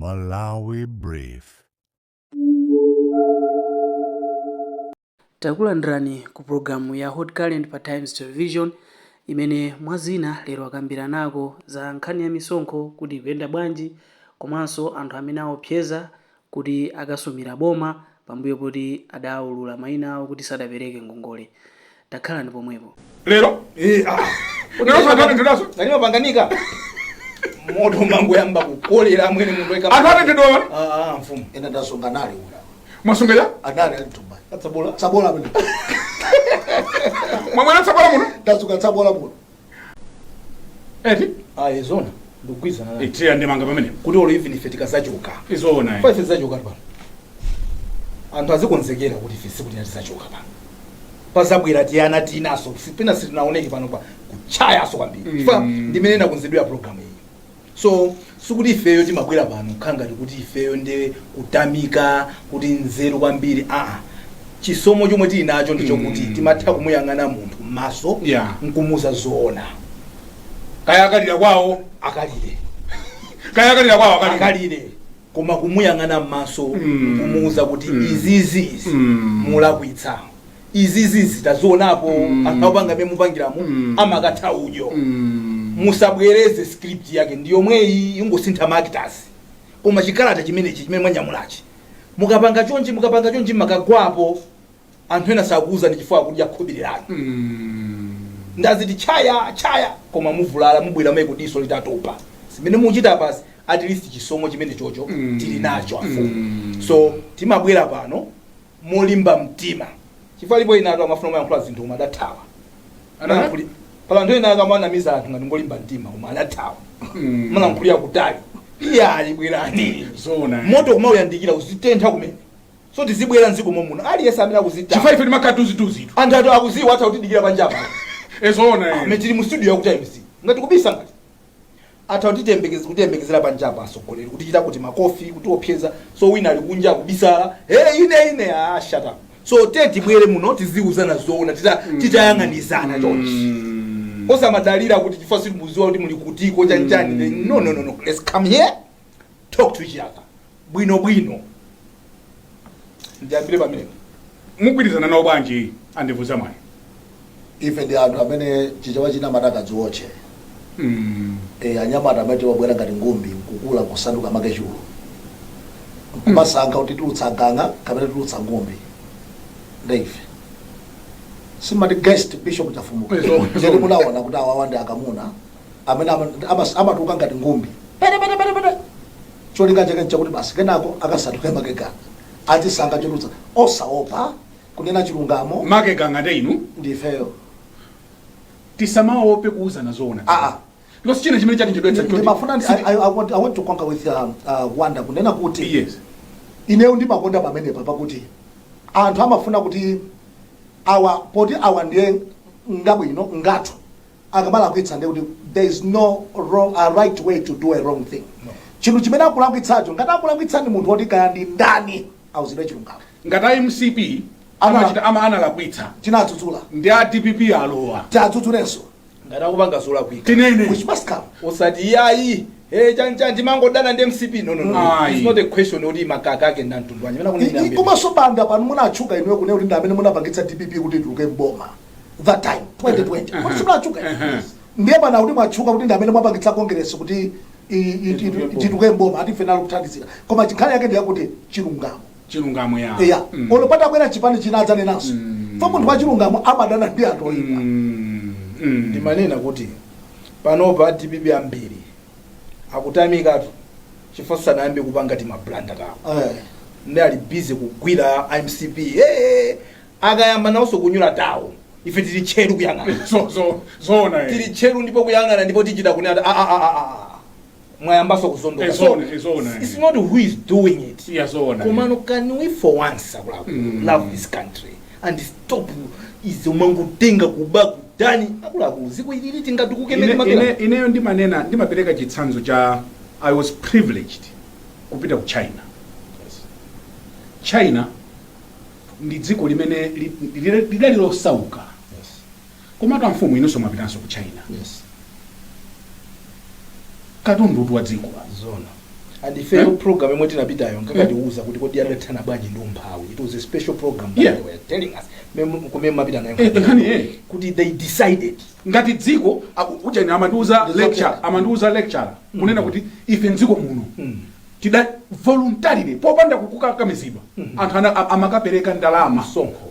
Malawi Brief. Takulandirani ku programu ya Hot Current pa Times Television imene mwa zina lero akambiranako za nkhani ya misonkho kuti ikuyenda bwanji komanso anthu amene aopseza kuti akasumira boma pambuyo poti adaulula mayina awo kuti sadapereke ngongole. Takhalani pomwepo. Lero. Eh, ah. Lero sanatendedwaso. Ngati mapanganika moto mangoyamba kukolera amwene munthu weka. Anthu atendedwa wala. Ah, ah, mfumu. Ena ndasunga nali uno. Mwasunga ya? Anali ali mtumba. Tsabola. Tsabola muno. Mwamwera tsabola muno? Ndasunga tsabola muno. Eti? Ah, izona. Ndikugwirizana naye. Itiya ndemanga pamene. Kuti olo even ife tikazachoka. Izona. Fa ife tizachoka pano. Anthu azikonzekera kuti ife sikuti tizachoka pano. Pazabwera tiyana tinaso. Pena sitinaoneke pano pa kuchayaso kwambiri. Fa ndimene nakonzedwera program iyi. So sikuti ifeyo timabwera pano kukhala ngati kuti ifeyo ndi kutamika kuti nzeru kwambiri, aa, chisomo chomwe tili nacho ndi chokuti timatha kumuyang'ana munthu m'maso nkumuza zoona. Kaya akalira kwawo. Akalire. Kaya akalira kwawo akalire. Akalire, koma kumuyang'ana m'maso nkumuuza kuti izizi izi mulakwitsa, izizi tazionapo, anthu akupanga mmene mupangiramo amakatha udyo, musabwereze script yake ndi yomweyi, ingosintha ma actors, koma chikalata chimenechi chimene mwanyamulachi mukapanga chonchi, mukapanga chonchi makagwapo. Anthu ena sakuuzani chifukwa akudya khobiri lanu. Ndaziti chaya chaya, koma muvulala, mubwera mayi kudiso litatopa zimene muchita pasi. At least chisomo chimene chocho tili nacho afumu. So timabwera pano molimba mtima chifukwa alipo ena atu amafuna kumayankhula zinthu koma adathawa. Pala anthu ena akamanamiza anthu ngati ngolimba mtima koma adathawa. Malankhulira kutali, iyayi, bwerani. Zona. Moto kumauyandikira uzitentha kumene. So tizibwera mdziko momuno, aliyense amene akuzita Chifukwa ife timakhala tuzi. Anthu atu akuziwa, atha kutidikira panjapa. Ezona. Ame tili mu studio ya ku Times, ngati kubisa, ngati atha kutitembekeza, kutiyembekezera panjapa atsogoleri, kutichita kuti makofi, kutiopseza. So wina ali kunja akubisala, hey, ine ine, ah, shut up. So te tibwere muno tiziuzana zoona titayang'anizana chonchi, osamadalira kuti chifukwa sitimuziwa kuti muli kutiko chanchani. No, no, no, no, let's come here, talk to each other bwino bwino. Ndiyambire pamenepo. Mugwirizana nawo bwanji andivuza mwayi? Ife ndi anthu amene Chichewa china amati akadziwotche. Anyamata amene timabwera ngati ngumbi, nkukula nkusanduka makechulu, nkumasankha kuti tulutsa nganga kapena tulutsa ngumbi. Ndi ife simati guest Bishop Chafumuka. Ndeti munaona kuti awawa ndi akamuna amene amatuka ngati ngumbi pete pete pete pete, cholinga chake nchakuti basi kenako akasanduke makeganga, azisankha chotulutsa, osaopa kunena chilungamo. Makeganga nde inu. Ndifeyo. Tisamaope kuuzana zoona. Aa. Because china chimene chati Ndimafuna I want to concur with Wanda kunena kuti ineyo ndimakonda pamenepa pakuti anthu amafuna kuti awa, poti awa ndiye ngabwino ngathu, akamalakwitsa ndiye kuti there is no wrong, right way to do a wrong thing. Chinthu chimene akulakwitsacho, ngati akulakwitsani munthu woti kaya ndi ndani, auzidwe chilungamo. Ngati MCP amachita ama analakwitsa, tinadzudzula, ndi a DPP alowa, tiadzudzulenso. Ngati akupanga zolakwika, tinene. Which must come. Osati iyayi, hey, chancha timangodana ndi MCP. No, no, no. Ayi. It's not a question kuti makaka ake nda mtundu wanji. Amene akunena ambiri. Komanso Banda, pano munatchuka inuyo kunena kuti ndi amene munapangitsa DPP kuti ituluke mboma that time 2020, kuti simunatchuka? Ndiye pana kuti mwatchuka kuti ndi amene mwapangitsa Congress kuti ituluke mboma, ati ife nalo kuthandizira, koma nkhani yake ndiyakuti chilungamo. Chilungamo ya. Iya. Olo patabwera chipani china adzanenanso fo munthu wa chilungamo amadana ndi anthu oyipa. Ndimanena kuti panopa DPP ambiri akutamikatu chifukwa sanayambe kupanga tima blunder tawo. Ndi ali busy kugwira MCP. Hey, akayamba nawonso kunyula tawo, ife tili tcheru kuyang'ana. So so zoona eh. Tili tcheru ndipo kuyang'ana, ndipo tichita kunena kuti, "Ah, ah, ah, ah, ah. Mwayambaso kuzondoka." So, Zoona, zoona, eh. it's not who is doing it. Yeah, zoona. Komano can we for once, akuluakulu, love this country and stop izi umangotenga kuba kutani? Akuluakulu, dziko ilili tingatukuke mene mapera? Ineyo ndimanena, ndimapereka chitsanzo cha I was privileged kupita ku China. China ndi dziko limene lidali losauka, komatu amfumu inunso mwapitanso ku China. Katundu wa dziko. Zona. And ifeyo program yomwe tinapitayo nkakatiuza kuti kodi adathana bwanji ndi umphawi. It was a special program that they were telling us kumene mapita nayo Nkhani, eh. kuti they decided Ngati dziko ujani amandiuza Ndi lecture, zotheka. amandiuza lecturer kunena kuti ife mdziko muno tida voluntarily, popanda kukakamizidwa, anthu amakapereka ndalama msonkho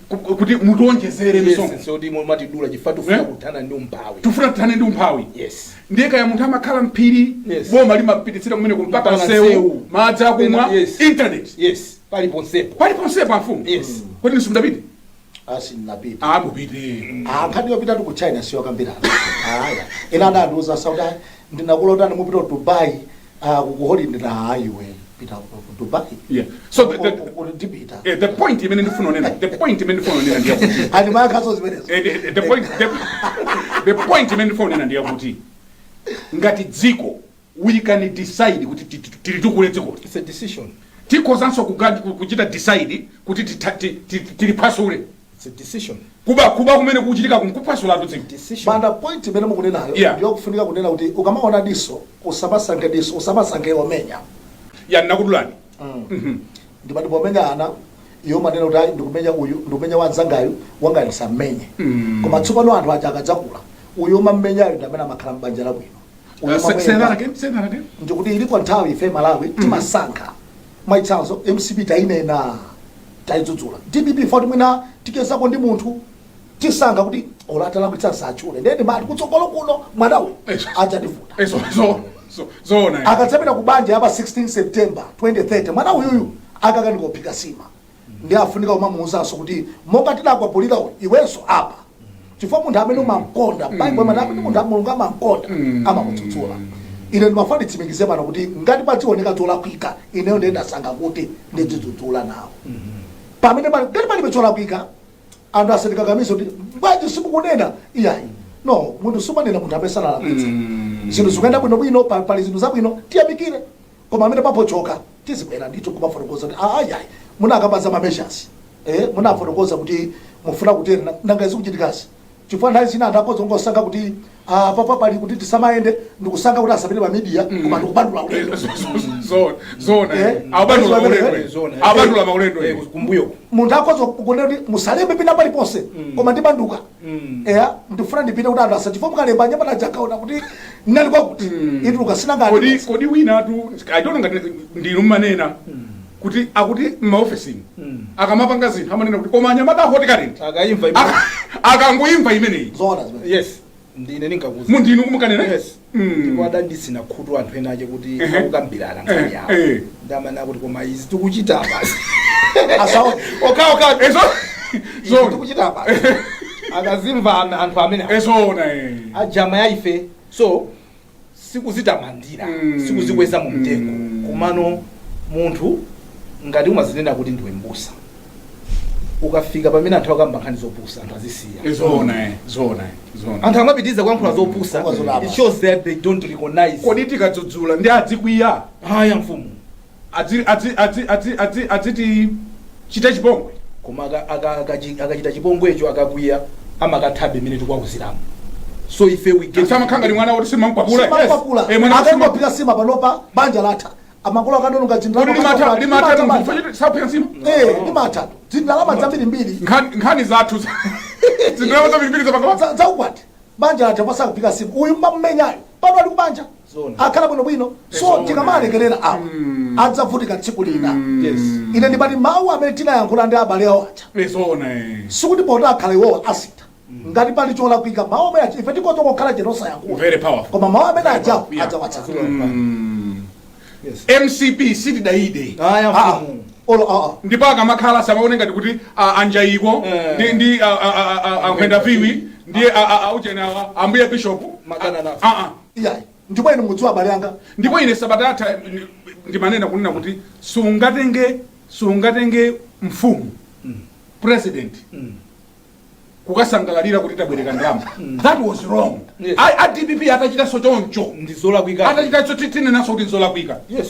kuti mutionjezere misonkho. Yes, so kuti matidula chifukwa tifuna kuthana ndi umphawi. Tifuna tithane ndi umphawi. Ndiye kaya munthu amakhala mphiri, boma limapititsira kumeneko mpaka Mpaka msewu, msewu. madzi akumwa, internet. Yes, paliponsepo. Paliponsepo, amfumu. Kodi nisumudapite? Asinapita. Amupite. Nkhani yopita ku China siyo kambirana. Aya, ina adandiuza sauti ndinakulotani mupita ku Dubai, ku holiday na ayiwe pita ku Dubai. Yeah, so Kuti ndipita. The point imene ndifuna kunena, the point imene ndifuna kunena ndiye kuti Ani mayakhaso zimenezo. The point imene ndifuna kunena ndiye kuti ngati dziko we can decide kuti tili tukule dzikoli. It's a decision. Tikhozanso kuchita decide kuti tiliphwasule. It's a decision. Kuba kumene kuchitika kunkuphwasulatu dziko. Decision. Banda, point imene mukunenayo ndiyokufunika kunena kuti ukamaona diso usamasankhe diso, usamasankhe omenya. Ya, nakudulani. Ndipati pomenya ana iyo manena kuti ayi, ndikumenya uyu, ndikumenya wanzangayu, wanga ndisammenye. Koma tsopano anthu aja akadzakula, uyu umammenyayo ndi amene amakhala m'banja labwino. Uyu Say that again, say that again. Ndikuti ilipo nthawi ife Malawi timasankha. Mwachitsanzo, MCP tayinena, tayidzudzula. DPP foti mwina tikezako ndi munthu, tisankha kuti olatalakwitsa satchule. Ndiye ndimati kutsogolo kuno mwana uyu adzativuta. So zoona. Akadzapita ku banja yapa 16 September 2030, mwana uyuyu akakanika sima, ndi afunika kumamuwuzanso kuti monga tidakwapulira uyu, iwenso apa, chifukwa munthu amene umamkonda, Baibulo imati amene munthu Mulungu amamkonda amamudzudzula. Ine ndimafuna nditsimikize pano kuti ngati padzioneka zolakwika, ineyo ndiye ndasankha kuti ndizidzudzula nawo. Pamene ngati palibe cholakwika, anthu asatikakamize kuti bwanji simukunena. Iyayi, no, munthu sumanena munthu amene sanalakwitse. Zinthu zikuyenda bwinobwino, pali zinthu zabwino, tiyamikire. Koma amene papochoka, tizibwera ndithu kumafotokoza kuti ayayi, munakamba ma measures, munafotokoza kuti mufuna kutere, nanga zikuchitikazi? Chifukwa nthawi zina anthu akhoza kungosankha kuti papa pali kuti tisamayende, ndikusankha kuti asapite pa media, koma ndikubandula ulendo. Zona. Abandula maulendo. Zona. Abandula maulendo. Kumbuyoko. Munthu akhoza kunena kuti musalembe pina paliponse, koma ndibanduka, eya, ndifuna ndipite kuti anthu asachifukwa mukalemba anyamata ajakaona kuti ndinali kwakuti ituluka sinangani. Kodi winatu, I don't know ngati ndinu mmanena kuti akuti m'maofesini akamapanga zinthu amanena kuti koma anyamata Hot Current akayimva akangoimva imeneyi. Zoona zimene. Yes, ndine ninkakuza. Mundinu kumukanena? Yes. Ndipo adanditsina khutu anthu ena ache kuti akukambirana nkhani yawo, ndamana kuti koma izi tikuchita basi Asaone. Okhaokha. Zona. Tikuchita basi akazimva anthu amene Ezona. Ajama ya ife, so sikuzitamandira, sikuzikweza mu mtengo. Komano munthu ngati umazinena kuti ndiwe mbusa, ukafika pamene anthu akamba nkhani zopusa, anthu azisiya. Zona, zona, zona. Anthu amapitiriza kuyankhula zopusa. Zolapa. It shows that they don't recognize. Kodi tikadzudzula ndi adzikwiya? Aya, mfumu. Adziti chite chipongwe? Koma akachita chipongwecho, akakwiya, amakathabe imene tikuwakuziramo. So ife we get Samakhala ngati mwana woti simamkwapula. Simakwapula. Mwana woti Akangophika sima panopa, banja latha. Amakolo akanononga. Kodi limatha munthu saphika nsima? Eh, limatha zindalama zambirimbiri. Nkhani zathu zindalama zambirimbiri zapakapa. Zaukwati, banja latha pasakuphika sima. Uyu mmammenyayo pano ali kubanja, Zona. akhala bwinobwino. So tikamalekerera awa, adzavutika tsiku lina. Ine ndimati mawu amene tinayankhula ndi abale awo aja, Zona. Sikuti poti akhala iwowa asintha. Ngati pali cholakwika, mawu amene aja ife tikhoza kukhala chete osayankhula, Very powerful. koma mawu amene ajawo adzawatsata. MCP sitidaide. Aya, mfumu. Olo Ndipo akamakhala samaone ngati kuti anjayiko ndi ankhwenda viwi ndi auchena awa ambuye bishop Madana nafe. Iyayi, ndipo ine mudziwa abale anga. Ndipo ine sabata yatha ndimanena kunena kuti sungatenge mfumu, president kukasangalalira kuti tabwereka ndalama. That was wrong. A DPP atachitanso choncho, ndi zolakwika. Atachitanso, tinenaso kuti nzolakwika. Yes,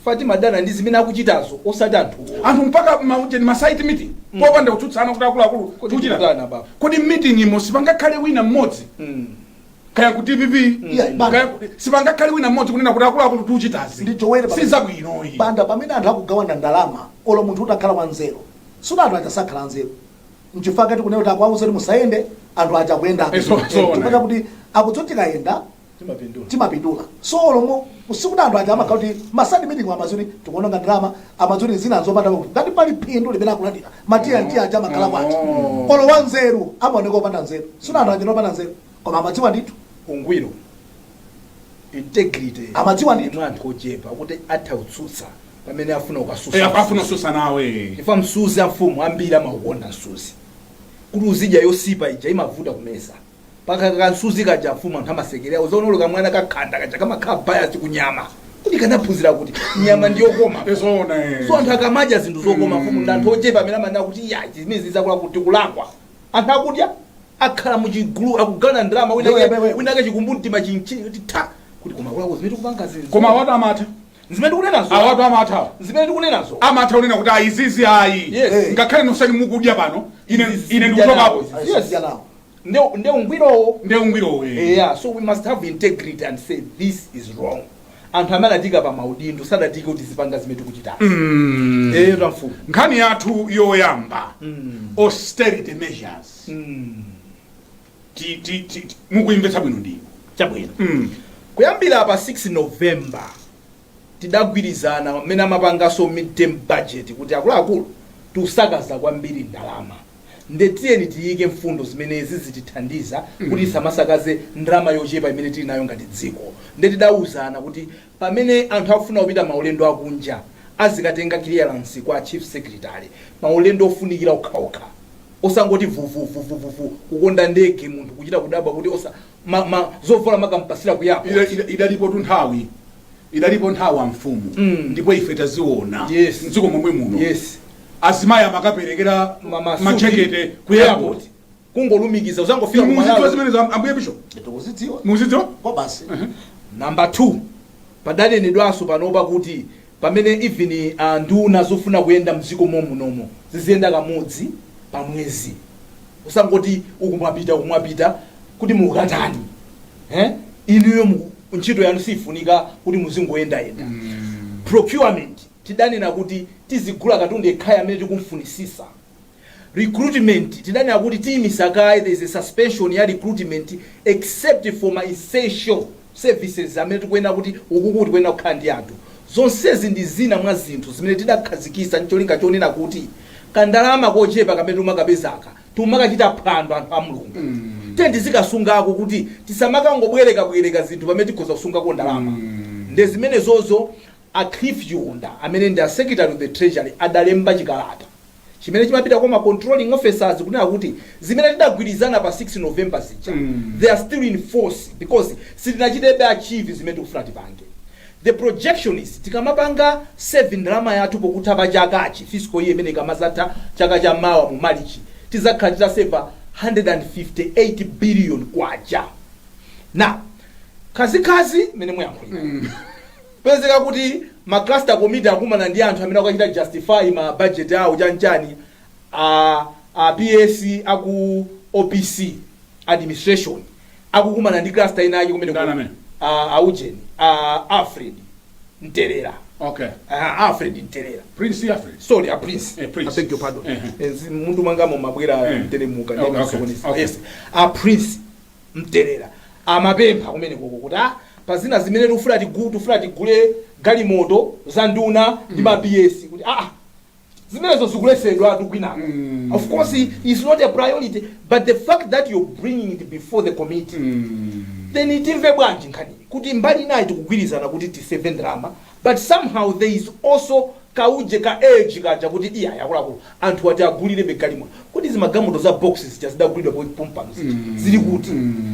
Fatima dana ndi zimene akuchitazo, osati anthuwo. Anthu mpaka maujeni ma site meeting popanda kutsutsana kuti akuluakulu Kodi tikuchita tikutana baba? Kodi meeting imo sipangakhale wina mmodzi Kaya ku DPP, Yeah, banda. Sipangakhale wina mmodzi kunena kuti akuluakulu, tuchitazi Ndi chowere pamene- sizabwinoyi. Banda, pamene anthu akugawana ndalama, olo munthu utakhala wanzeru, suti anthu aja sakhala anzeru. Nchifukwa tikunena kuti akuwauza kuti musayende, anthu aja akuyenda. So, Chifukwa kuti akudzoti tikayenda Timapindula. Timapindula. So olomo usikuti anthu aja amakhala kuti masadi meeting amazoti tikuononga ndalama, amazoti zina nzopanda, ngati pali phindu limene akulandira, matiya aja amakhala kwacha. Olo wanzeru amaoneka opanda nzeru. Suti anthu aja opanda nzeru, koma amadziwa ndithu. Ungwiro, integrity. Amadziwa ndithu. Ndi anthu ochepa kuti atha kutsutsa pamene afuna ukasusa. Afuna kususa nawe. Chifukwa msuzi, amfumu ambiri amaukonda msuzi. Kuti uzidya yosipa ija imavuta kumeza. Paka kansuzi kaja, mfumu, anthu amasekerera. Uzaona uli kamwana kakhanda kaja kamakhala bias kunyama, kuti kanaphunzira kuti nyama ndiyokoma. Ezona. So anthu akamadya zinthu zokoma, mfumu, ndi anthu ochepa amene amanena kuti ya, zimene zizakula kuti kulakwa. Anthu akudya akhala muchigulu akugana ndalama, Wewe, wewe. winake chikumbumtima chinchi kuti ta kuti koma kulakwa zimene tikupanga Koma awatu amatha. Zimene tikunenazo. Awatu amatha. Zimene tikunenazo. Amatha unena kuti ayizizi ayi. Yes. Ngakhale nonseni mukudya pano, ine Izi ine zidya ndikuchokapo. nawo. Yes. Yes. Nawo. Nde ungwirowo. Nde ungwirowe. Yeah, so we must have integrity and say this is wrong. Anthu amene adatika pa maudindo sadatike kuti zipanga zimene tikuchitazi. Tamfumu. Nkhani yathu yoyamba, austerity measures. Mukuyimvetsa bwino ndiwo? Chabwino. Kuyambira pa 6 November tidagwirizana mmene amapanganso midterm budget kuti akuluakulu, tikusakaza kwambiri ndalama, ndetiyeni tiyike mfundo zimene zizitithandiza kuti tisamasakaze ndalama yochepa imene tili nayo ngati dziko. Nde tidawuzana kuti pamene anthu akufuna kupita maulendo akunja, azikatenga clearance kwa chief secretary, maulendo ofunikira okhaokha, osangoti vuvuvuvuvuvu kukonda ndege, munthu kuchita kudabwa kuti osa zovala makampasira ku airport. Idalipo tu nthawi, idalipo nthawi, amfumu, ndipo ife taziona mdziko momwe muno, azimayi amakaperekera masuti machekete ku airport. Kungolumikiza uzangofika ku Muzidziwa Malawi. zimenezo, ambuye bishop? Tikuzidziwa. Muzidziwa? Kwa basi. Number 2, padanenedwanso panopa kuti pamene even nduna zofuna kuyenda mdziko momunomo ziziyenda kamodzi pa mwezi, usangoti ukumwapita ukumwapita kuti mukatani, eh? Inuyo ntchito yanu sifunika kuti muzingoyendayenda. Procurement, tidanena kuti tizigula katundu yekhaya amene tikumfunisisa. Recruitment, tidanena kuti tiyimisa kaye, there is a suspension ya recruitment except for ma essential services amene tikuyenera kuti ukuku tikuyenera kukhala ndi anthu. Zonsezi ndi zina mwa zinthu zimene tidakhazikisa ncholinga chonena kuti kandalama kochepa kamene timakapezaka timakachita phwando, anthu a Mulungu, tiye tizikasungako kuti tisamakangobwereka bwereka zinthu pamene tikhoza kusungako ndalama. Ndi zimene zozo a Cliff Chiunda, amene ndi a Secretary of the Treasury, adalemba chikalata chimene chimapita kwa ma controlling officers kunena kuti zimene tidagwirizana pa 6 November zija, they are still in force because sitinachitebe achieve zimene tikufuna tipange. The projection is tikamapanga save ndalama yathu pokutha pa chakachi, fiscal year imene ikamazatha chaka cha mawa mu Marichi, tizakhala titaseva 158 billion kwacha. Now khazikhazi mmene muyankhulira, pezeka kuti ma cluster committee akumana ndi anthu amene akachita justify ma budget awo chanchani, a PS aku OPC administration akukumana ndi cluster ina ake kumene. Ndani amene? A ujeni, a Alfred Mterera. A Alfred Mterera. Prince Alfred. Sorry, a Prince. Prince. I beg your pardon. Eh. Munthu mwangamo mabwera mteremuka. Yes, a Prince Mterera amapempha kumene koko kuti pazina zimene tikufuna tikufuna tigule galimoto za nduna ndi ma PS, kuti zimenezo zikulesedwa atu kwinako. Of course it's not a priority, but the fact that you're bringing it before the committee, then timve bwanji nkhani kuti mbali inayi tikugwirizana kuti tiseve ndalama, but somehow there is also kauje ka age kaja kuti iya, yakuluakulu, anthu ati agulire begalimoto, kuti zimagalimoto za boxes zija zidagulidwa pompano zija zili kuti?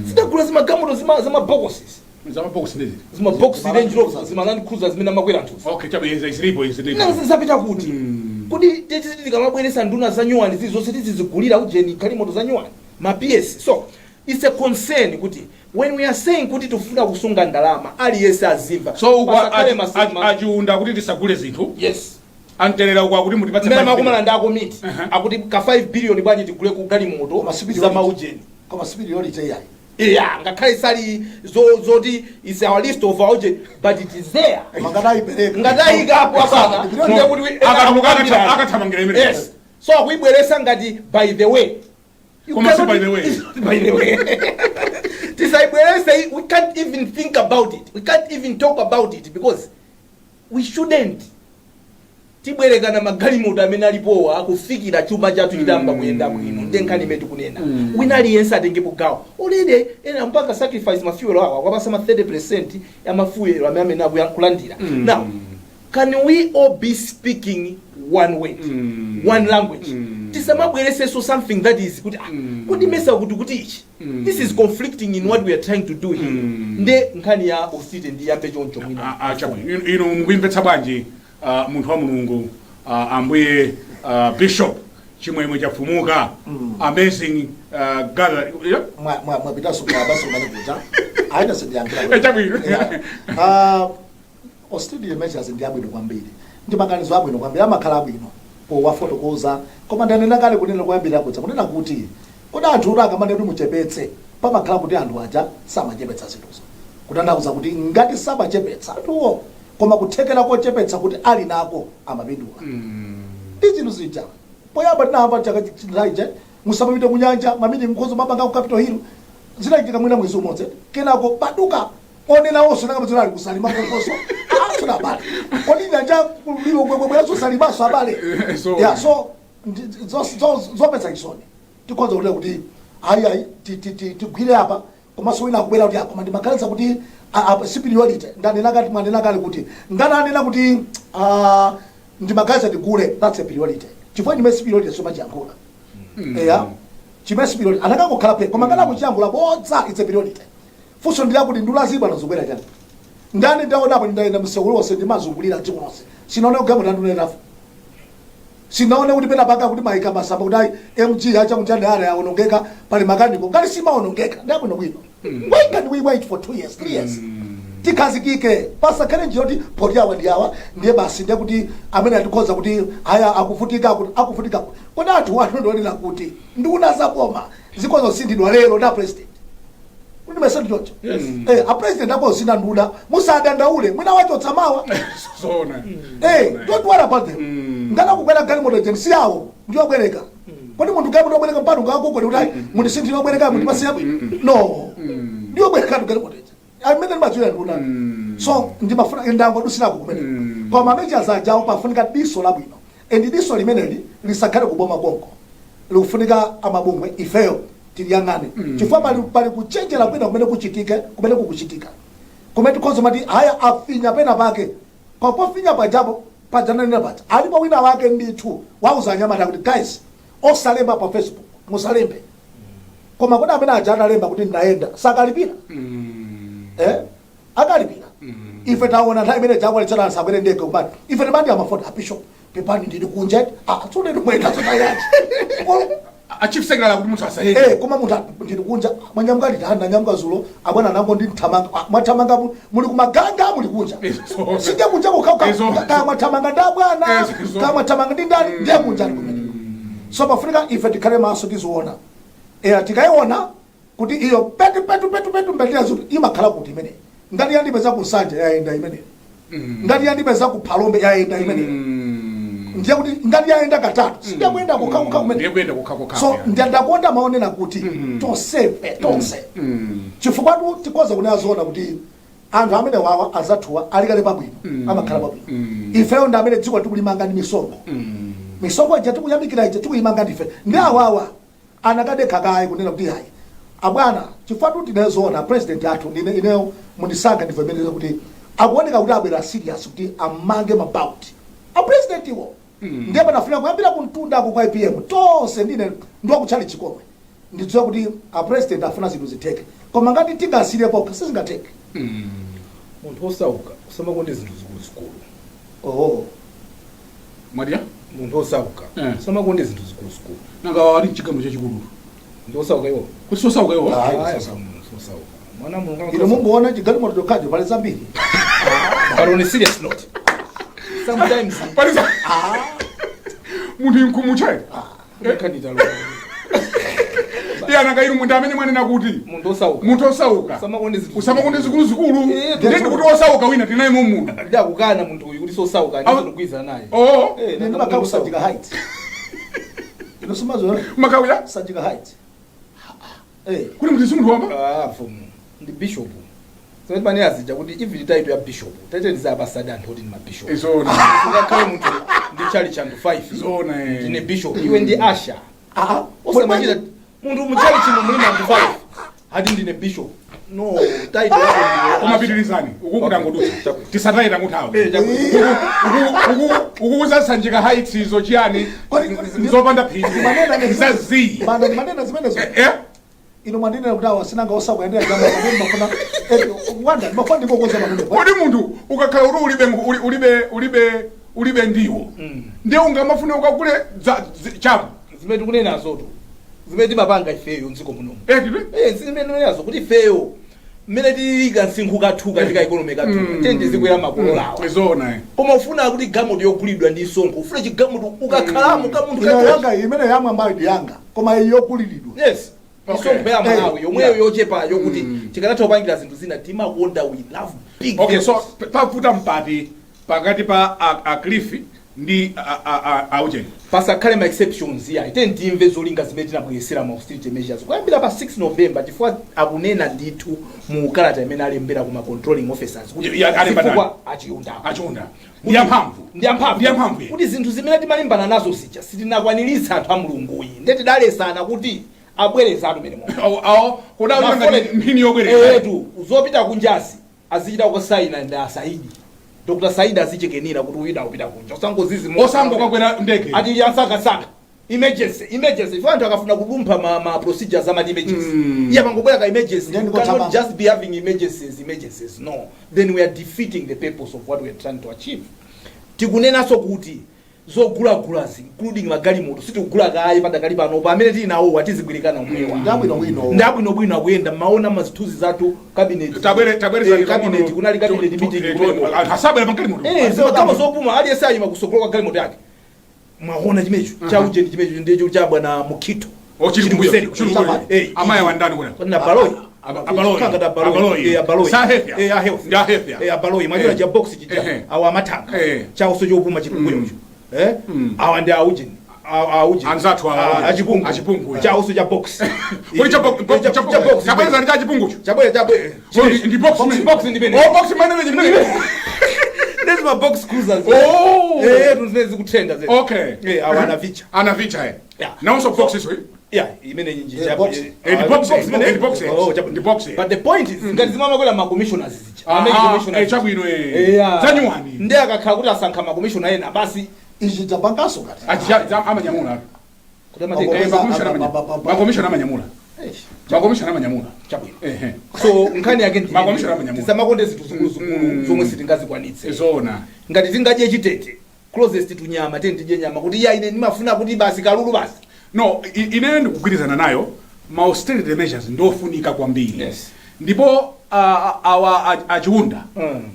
Zidagula zimagalimoto zima boxes. Zamabox ndezi? Zima box, Range Rover, zima Land Cruiser zimene amakwera anthuzi. Okay, chabe zilipo, zilipo. Nazo zapita kuti? Kuti titi tikamabweresa nduna za nyuwani zilizonse tizizigulira ujeni galimoto za nyuwani, ma PS. So it's a concern kuti when we are saying kuti tifuna kusunga ndalama, aliyense azimva. So uku Pasakhale achiunda kuti tisagule zinthu. Yes. Amterera uku akuti mutipatse Mmene 5 makumana billion. ndi akomiti akuti ka 5 billion bwanji tigule ku galimoto Koma za maujeni. Koma superiority yayi. Yeah, ngakhale sali zoti is our list of our urgent, but it is there. Mangadayipereka. Ngatayikapo apana, ndiye kuti Akatuluka akathamangira imene. Yes, so akuibweresa ngati by the way. You Koma si cannot- by the way. It's not by the way. Tisaibwerese. We can't even think about it, we can't even talk about it, because we shouldn't. Tibwerekana magalimoto amene alipowa kufikira chuma chathu chitamba kuyenda bwino. Ndiye nkhani imene tikunena, wina aliyense atengepo gawo. Already ena mpaka sacrifice ma fuel awo, akwapasa ma 30% ya ma fuel amene akulandira. Now, can we all be speaking one word, one language? Tisamabweresenso something that is kuti, ah, kodi mesa kuti ichi, this is conflicting in what we are trying to do here. Nde nkhani ya austerity ndiyambe choncho mwina. Ah, ah, chabwino. Inu mukuimvetsa bwanji, munthu wa Mulungu, ambuye Bishop Chimwemwe Chafumuka, amazing gathering, yeah? Mwapitanso kwa basi kumene kuja aina sindiyankhira. Eh, chabwino. Austerity measures ndi abwino kwambiri, ndi maganizo abwino kwambiri, amakhala abwino powafotokoza. Koma ndanena kale kunena kuyambira kudza kunena kuti kodi anthu uri akamane kuti muchepetse, pamakhala kuti anthu aja samachepetsa zinthuzo, kutanthauza kuti ngati samachepetsa anthuwo, koma kuthekera kochepetsa kuti ali nako amapindula ndi zinthu zija. Poyamba tinayamba chaka chinaije, musamapite kunyanja, ma meeting nkhozo mapanga ku Capitol Hill. Zinachitika mwina mwezi umodzi, kenako paduka onena onse nakamazina ali kusalima konkoso. Atsona abale, kodi nyanja kulilo bwebwebweranso salimaso abale? Yeah, so zopetsa chisoni. Tikhoza kunena kuti ayi ayi, tigwire apa, komanso wina akubwera kuti koma ndimaganiza kuti si priority. Ndanena kati, mwanena kale kuti ngananena kuti ndimaganiza ndigule, that's a priority, chifukwa chimene si priority somachiyankhula. Eya, chimene si priority anakangokhala pe, koma ngana kuchiyankhula bodza, it's a priority. Funso ndilakuti ndulazibwa nazobwera chani? Ndani ndaonapo? Ndayenda msewu lonse, ndimazungulira dziko lonse, sinaone kugamula ndunerafu, sinaone kuti pena paka kuti maika masamba kuti ayi, MG achakuchani ara yaonongeka, pali makaniko. Ngati simaonongeka, ndabwino bwino. Why can't we wait for 2 years, 3 years, tikhazikike? Pasakhale njira kuti poti awa ndi awa, ndiye basi, ndiye kuti amene atikhoza kuti aya akuvutika, akuvutika. Kodi anthu wanu ndionena kuti nduna zaboma zikhoza kusinthidwa lero na president kuti mesati choncho? A president akosintha nduna, musadandaule, mwina wachotsa mawa. Zona. Don't worry about them. Ngana kukwera galimoto jen si yawo, ndiyobwereka. Kodi munthu galimoto yobwereka mpano ngakugole kuti ayi, mundisinthire yobwereka, mundipasiya bwino? No, ndiyobwereka tu galimoto jen amene ndimadziwira nduna. So ndimafuna ndangodusirako kumene. Koma measures ajawo pafunika diso labwino, and diso limeneli lisakhale kuboma konko, likufunika amabungwe, ifeyo tiliyang'ane, chifukwa pali kuchenjera kwina kumene kuchitike, kumene kukuchitika, kumene tikhoza mati haya, afinya pena pake. Kwa pofinya pajapo pajananena paja, alipo wina wake ndithu wauza anyamata kuti, "Guys, osalemba pa Facebook, musalembe." Koma kodi amene aja analemba kuti ndayenda sakalipira? Eh, akalipira. Ife taona nthawi imene jakwalitsana asakwere ndege kumati ife timati amafoni, "A bishop, pepani, ndili kunja." Ah, tsono ndimwenda tsonayachi. A chief secretary kuti munthu asayende. Eh, koma munthu ndili kunja, mwanyamuka liti? "Ah, ndanyamuka zulo abwana." Nango ndi mthamanga. Ah, mwathamanga muli kumaganga, muli kunja? Sije kunja kukauka. Kaya mwathamanga ndi abwana, kaya mwathamanga ndi ndani, ndiye kunja ali kumene. So pafunika ife tikhale maso, tiziona. Tikayiona kuti iyo petu petu petu petu mbetera zuti imakhala kuti imene ngati yandipeza ku Nsanje yayenda imene, ngati yandipeza ku Phalombe yayenda imene, ndiye kuti ngati yayenda katatu, sindiye kuyenda kukhakukha kumene. Ndiye kuyenda kukhakukha. So ndakonda maonena kuti tonsefe, tonse, chifukwa tu tikhoza kunena zoona kuti anthu amene wawa azathuwa alikale pabwino, amakhala pabwino. Ifeyo ndi amene dziko tikulimanga ndi misonkho. Misonkho ija tikuyamikira ija tikuyimanga ndife. Ndi awawa anakadekha kaye kunena kuti hayi abwana, chifukwa tu tinezoona president athu, ndine ineyo mundisankha, ndivomereze kuti akuoneka kuti abwera serious kuti amange mabauti a president iwo. Ndiye panafuna kuyambira kumtundako kwa APM tonse, ndine ndiwakutchali chikomwe, ndidziwa kuti a president afuna zinthu zitheke, koma ngati tingasire pokha sizingatheke. Munthu osauka usamakonde zinthu zikuluzikulu. Oh. Mwatiya? Munthu osauka usamakonde zinthu zikuluzikulu. Nanga wali mchigamu chachikulu? Ndi osauka iwo? Kuti sosauka iwo? Ah, Ayi, osauka. osauka mwana Mulungu. Ino mungoona chigalimoto chokhacho, pali zambiri. But on a serious note, sometimes Palisa munthu inkumuchayi. Khanditalo. Iye ananga inu ndi amene mwanena kuti Munthu osauka munthu osauka Usamakonde zinthu usamakonde zikuluzikulu. Eh, Ndiye ndikuti osauka wina tinaye munthu. Ndakukana munthu uyu kuti sosauka, ndikugwirizana naye. Oh. Eh, Ine ndimakhala ku Sanjika Heights. Ino simazoona. Makawira. Sanjika Heights. Eh. Kuti munthu si munthu wamba. Ah, mfumu ndi bishop. Zimene pane azija kuti even title ya bishop, title zapasadi anthu oti ndi mabishop. Izona. Ungakhale munthu ndi chali chanthu 5. Zona, eh. Ndine bishop, iwe ndi usher. Ah, Osamachita munthu muchali chimo muli anthu 5, ati ndine bishop. No, title yako ndiwe. Kumapitirizani uku kutangodutsa, tisataye tanguthawa. Eh, chabwino. Ukukuza Sanjika Heights izo chiyani? Nzopanda phindu. Manena. Zazi. Banda manena zimenezo. Eh. Ino mwandinena kuti awa sinanga osauka endera jamba pamene mafuna. Eh, wanda mafuna ndikokoza pamene. Kodi munthu ukakhala kuti ulibe ulibe ndiwo, ndiye ungamafune ukagule chapo? Zimene tikunenazotu, zimene timapanga ifeyo mdziko munomu. Eh, titwe. Eh, zimene tikunenazo kuti ifeyo mmene tilili msinkhu kathuka ndi ka economy kathuka, tende zikwera makololawa. Zona, eh. Koma ufuna kuti galimoto yogulidwa ndi msonkho, ufuna chigalimoto ukakhalamo kamunthu Ino yanga imene yamwe ambayo ndi yanga. Koma iyo yokuliridwa. Yes. Misonkho ya Malawi yomweyo yochepayo kuti tikanatha kupangira zinthu zina. Timakonda, we love big Okay, so vehicles. pavuta mpati pakati pa a Cliff ndi aucheni. Pasakhale ma exceptions ya ite. Ndimve zolinga zimene tinabweresera ma austerity measures kuyambira pa 6 November, chifukwa akunena ndithu mu kalata imene alembera kuma controlling officers kuti Ya, alemba zifukwa achiunda. Achiunda ndi amphamvu. Ndi amphamvu. Ndi amphamvu, Kuti zinthu zimene timalimbana nazo zija sitinakwaniritsa, anthu a Mulunguyi, nde tidalesana kuti abwerezatu mene momwe. Awo awo kuda ngati mphini yobwereza. Etu, zopita kunjazi azichita kusaina ndi asaidi, Dr Saidi azichekenera kuti uyida kupita kunja, usangozizi. Osango kakwera ndege. Ati yansakasaka emergency, emergency, ifo anthu akafuna kudumpha ma procedures ama emergency, iye amangobwera ka emergency. Then You cannot kotsaba. just be having emergencies, emergencies, no. Then we are defeating the purpose of what we are trying to achieve. Tikunenanso kuti zogulagulazi, including magalimoto, sitikugula kaye padakali pano. Pamene tili nawo atizigwirikana omwewa. Ndabwinobwino. Ndabwinobwino akuyenda, maona mazithunzi zathu cabinet. Tabwere, tabwere. Eh, cabinet, kunali cabinet meeting kumeneko. Asabwera pagalimoto. Eh, zimakama zopuma, aliyense ayima kusokolo kwa galimoto yake. Mwaona chimecho cha ujeni, chimecho ndicho cha bwana Mukito. Oh, chili kumbuyo. Chili Chili kumbuyo. Eh, Amayi wandani kuna? na Baloi. Abaloi. Kanga da Baloi. Abaloi. Eh, Abaloi. Sa hefya. Eh, a health. Ndi a health. Eh, Abaloi mwajira Eh. cha box chija. Ehe. Awa amatanga. Eh. Chawo chopuma chili kumbuyo. Eh, awa ndi aujeni, aujeni. Anzathu awa. Achipungu. Achipungu, eh. Chawo cha box. Kuli cha box? Cha box. Chabweza ndi cha chipungucho. Chabwera, chabwera. So ndi box. Ndi box, ndi bene. Oh, box manager chimene. Ndezi ma box cruisers. Oh. Eh, tunzezi zikutrenda zezi. Okay. Eh, awa anavicha. Anavicha, eh. Yeah. Nawonso box iso. Yeah, imene nyinji. Eh, box. Eh, ndi box, eh, ndi box, eh. Oh, Ndi box, eh. But the point is, ngati zimamakwera ma commissioners zija. Amene Ah, commissioners. eh, chabwino, eh. Yeah. Zanyuwani. Ndi akakhala kuti asankha ma commissioner ena basi. Ichi chapangaso ngati. Achicha amanyamula. Kuti amatenga. Eh, makomishona amanyamula. Makomishona amanyamula. Makomishona amanyamula. Chabwino. Ehe. So nkhani yake ndi Makomishona amanyamula. tisamakonde zinthu zikuluzikulu zomwe sitingazikwanitse. Zona. Ngati tingadye chitete, closest to nyama, teni tidye nyama, kuti iya, ine ndimafuna kuti basi kalulu basi. No, ineyo ndikugwirizana nayo, ma austerity measures ndofunika kwambiri. Yes. Ndipo awa achiunda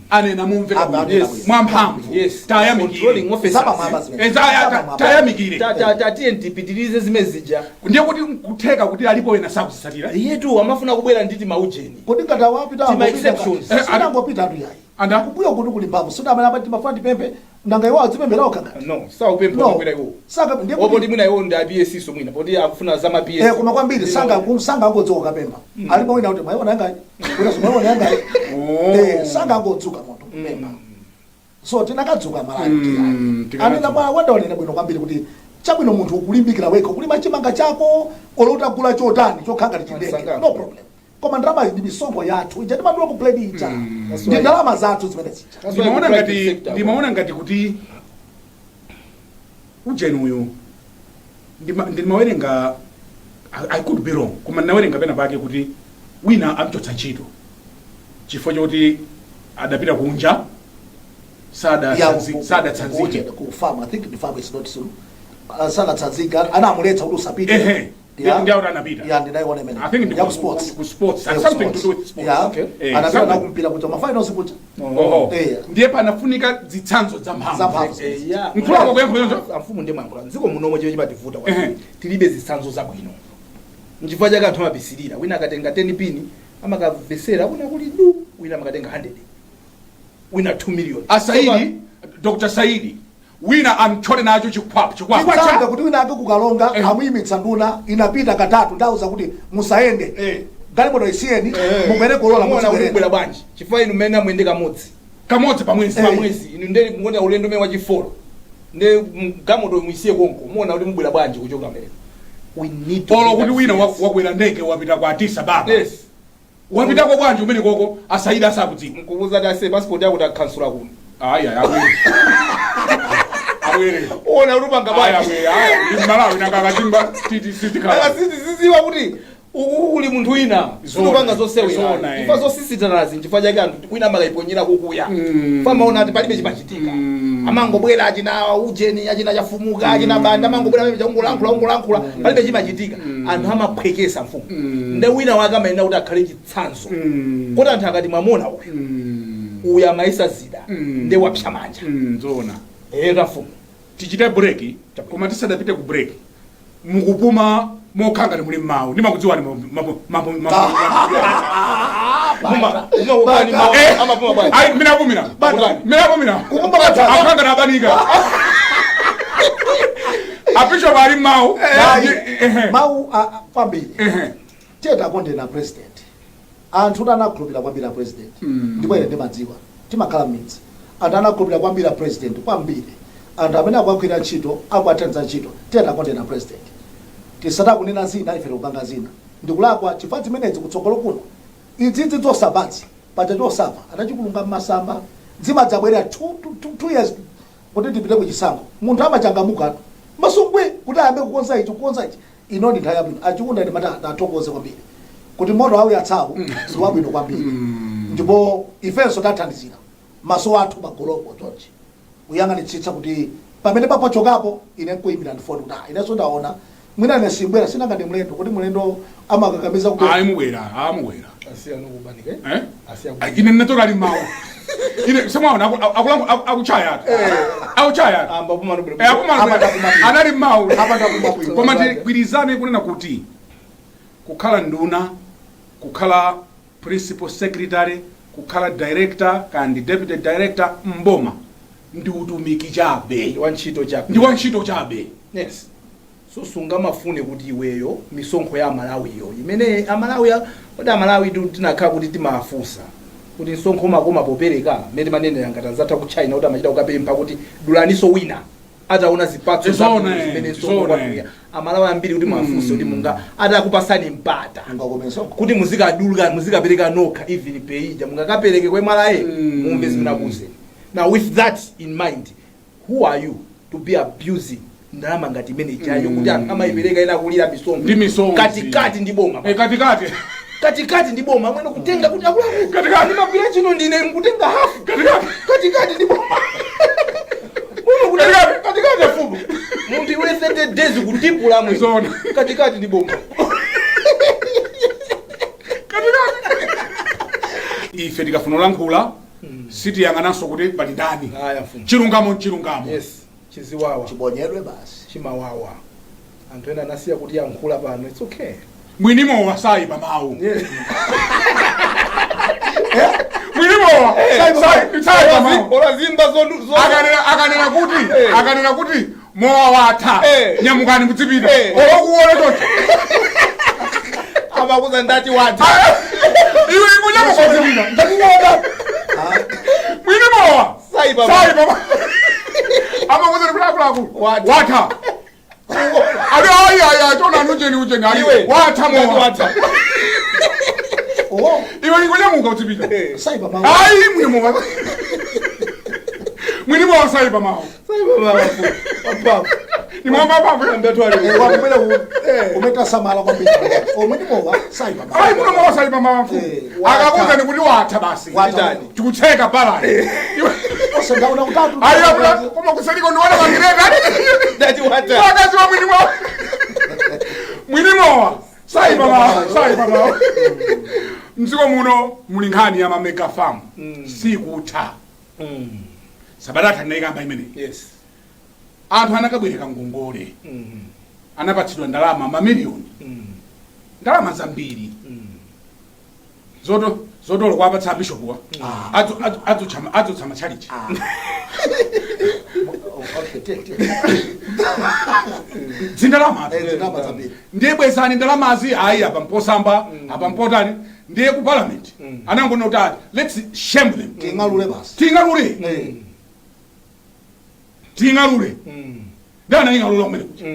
anena mumveka bwino. Yes. Mwamphamvu. Yes. Tayamikire. Controlling officers. Zapamwamba zimene. Eh, Zapamwamba. tayamikire. Tatiye ndipitirize zimene zija. Ndiye kuti nkutheka kuti alipo ena sakuzitsatira. Iyetu amafuna kubwera nditi maujeni. Kodi ngati awapita Tima exceptions. Eh, sinangopita atu yayi. Anda? Kumbuyo kuti kuli mphamvu sina amene amati mafuna ndipemphe, nanga iwo adzipempherawo kangati? No, saupempha. No. Kubwera iwo. Sanga ndiye Opo kuti ndi mwina iwo ndi a PS, so mwina poti akufuna za ma PS. Eh, koma kwambiri sanga angodzuka kapempha. Alipo wina kuti mwayiona yanga, wina mwayiona yanga. Oh. Eh, sanga angodzuka munthu kupempha. So tinakadzuka Malawi. Tikanadzuka. Anena bwana wandaonena bwino kwambiri kuti chabwino munthu ukulimbikira wekha kulima chimanga chako, olo utagula chotani chokhanga chideke. Masangano. No problem, koma ndalama ndi misonkho yathu ija timadula ku plate ija, That's ndi why. ndalama zathu zimene zija. That's why Ndimaona ku private ngati sector, ndimaona ngati kuti ujeni uyu ndimawerenga, I could be wrong, koma ndinawerenga pena pake kuti wina amchotsa ntchito chifukwa chokuti adapita kunja sadatsanzike. Ku farm, I think the farm is not so sanatsanzika, anamuletsa kuti usapite. Ehe. Yeah. Ndi akuti anapita. Yeah, ndinayiona imene. I think ndi Ya ku sports. ku sports. Yeah, ku Something to sports. do with sports. Yeah. Okay. Eh, Anapita something. na kumpira kuja, ma finals kuja. Oho. Eh. Ndiye panafunika zitsanzo za mphamvu. Zamphamvu. Eh, yeah. Mkulu wako kuyankha choncho? Amfumu, ndiye mwayankhula. Mdziko munomwe chimene chimativuta Ehe. kwambiri, tilibe zitsanzo zabwino. Nchifukwa chake anthu amapisilira. Wina akatenga 10 pini amakavesera kuna kuli du, wina amakatenga 100, wina 2 million. Asaidi, Dr Saidi, wina amtchole nacho chikhwapu chikhwapu. Changa kuti wina ake kukalonga amuyimitsa nduna, inapita katatu, ndauza kuti musayende, galimoto isiyeni, mubwere kolola. Muona kuti muzibwerera. kubwera bwanji? Chifukwa inu mmene amuyende kamodzi Kamodzi pamwezi. Pamwezi inu ndeli mukuona ulendo umene wachifolo nde galimoto muisiye konko, muona kuti mubwera bwanji kuchoka mbere. We need to Polo be kuti that wina serious. wakwera ndege, wapita kwa Addis Ababa. Wapitako bwanji umene koko Asaidi asakudziwa? Nkubuza kuti ase passport yako takhansula kuno. Ayi, ayi, abwere, abwere. Ona kuti upanga Ayi, bwanji? abwere, ayi, ndi Malawi nakakachimba titi sitikhala. Siziwa kuti uku kuli munthu wina. Zona. Zopanga zosewera. Zona, eh. Chifukwa zosisitanazi, nchifukwa chake anthu wina amakayiponyera kukuya. Famaona ati palibe chimachitika. Amangobwera achina ujeni, achina Chafumuka, achina Banda, amangobwera pamene chakungolankhula, ungolankhula, palibe chimachitika. Anthu amaphwekesa, mfumu. Nde wina wake amayenera kuti akhale chitsanzo, kuti anthu akati mwamona uyu, uyu amayisa zida, nde wapsa manja. Zona. Era, mfumu. Tichite break, koma tisadapite ku break, mukupuma mokha ngati muli mmawu, ndimakudziwani. Amapuma bwanji? Ayi, mmene akumira, mmene akumira. Kupuma katatu. Akhanga nabanika abishop ali mmawu. Ayi, mawu kwambiri. Tiye takondena president. Anthu anakhulupirira kwambiri a president, ndipo ine ndimadziwa, timakhala m'midzi, anthu anakhulupirira kwambiri a president kwambiri. Anthu amene akuagwira ntchito, akuathandiza ntchito, tiye takondena president. Tisatakunena zina, ife tikupanga zina, ndikulakwa, chifukwa zimenezi kutsogolo kuno idzidzi zosabatsi paja chosafa adachikulunga mmasamba, zimadzabwerera 2 years kuti tipite kuchisankho. Munthu amachangamuka masungwe kuti ayambe kukonza ichi, kukonza ichi. Ino ndi nthawi yabwino. Achikunda, ndimati athokoze kwambiri kuti moto auyatsawu ndi wabwino kwambiri, ndipo ifenso tathandizira maso athu magoloko chonchi kuyang'anitsitsa kuti pamene papochokapo. Ine nkuyimbira ndifoni kuti ah, inenso ndaona mwina ine simbwera, sinanga ndi mlendo, kuti mlendo amakakamiza kubwera. Ayi, mubwera, amubwera. Asiya nokubanika. Eh? Asiya. Ine ndinatoka ali mawu, ine semwaona akuchaya, akuchaya. Amba puma nobwera. Eh, akuma. Apata kumabwino. Anali mawu. Apata kumabwino. Koma tigwirizane kunena kuti kukhala nduna, kukhala principal secretary, kukhala director kandi deputy director mboma ndi utumiki chabe. Wa ntchito chabe. Ndi wantchito chabe. Yes, so sungamafune kuti iweyo misonkho ya Amalawiyo imene Amalawi, kodi Amalawi tinakhala kuti timafunsa kuti msonkho umakoma popereka, mmene timanenera ngati anzathu ku China kuti amachita kukapempha kuti dulaniso wina ataona zipatso Zona, zabwino zimene msonkho zona. kwatuluka. Amalawi ambiri kuti mwafunse kuti munga atakupasani mpata Mungakome msonkho? Kuti muzikaduluka, muzikapereka nokha, even peija mungakapereke kwa MRA, mumve zimene akuuzeni. Now, with that in mind, who are you to be abusing ndalama ngati imene ichayo, kuti anthu amayipereka ina kulira misonkho? Ndi misonzi. Katikati ndi boma. Eh, katikati. Katikati ndi boma mwene kutenga kuti akuluakulu, Katikati. ndimagwira ntchito ndine, mkutenga hafu. Katikati. Katikati ndi boma. Muno kuti Katikati. katikati, mfumu, munthu iwe 30 days kutipula mwe. Zona. Katikati ndi boma. Katikati. Ife tikafuna kulankhula sitiyang'ananso kuti pali ndani. Aya, mfumu. Chilungamo nchilungamo. Yes, chiziwawa. Chibonyedwe basi. Chimawawa. Anthu ena anasiya kuti yankhula pano, it's okay. Mwinimowa sayipa mawu. Mwinimowa sayipa mawu. Olazimba zonu. Akanena kuti akanena kuti mowa watha, nyamukani mudzipita. Olokuona choncho. Amakuza ndati watha. Iwe ikunyamuka uzipita. Ndakuona. Mwinimowa Sayipa mawu. sayipa mawu. Amakuza kuti akuluakulu, Watha. watha. Ali ayi ayi ayi, chona ucheni ucheni ali. Iwe. Watha Ndati mowa. watha. Oh. Iwe ikunyamuka uzipita. Saipa mawu. Ayi, mwinimowa, mwinimowa sayipa mawu. Sayipa mawu, mfumu. Papapo. Nimwamba papo. Eh, wakumene umetasamala kwambiri omwe ndimowa saipa mawu. Ayi, muno mowa sayipa mawu, mfumu. Akakuza ni kuti watha basi. Watha. Tikutseka palani. Ose ndaona kutatu. Ayi, akula koma kusaliko ndiona makireta. Ndati watha. Akazi wa mwinimowa, mwinimowa sayipa mawu, sayipa mawu. Mdziko muno muli nkhani ya ma mega farm, sikutha. Sabata ndinayikamba imeneyi. Anthu anakabwereka ngongole, anapatsidwa ndalama mamiliyoni. Ndalama zambiri zoto zotolo kwapatsa abishopuwa adzutsa matchalichi. Okay, take. Zindalama. Eh, zindalama zambiri. Ndiye bwezani ndalamazi. Ayi, apa mposamba, apa mpotani. Ndiye ku parliament anangonena kuti ati let's shame them. Ting'alule basi. Ting'alule. Eh. Ting'alule. Ndi anaying'alula kumene kuja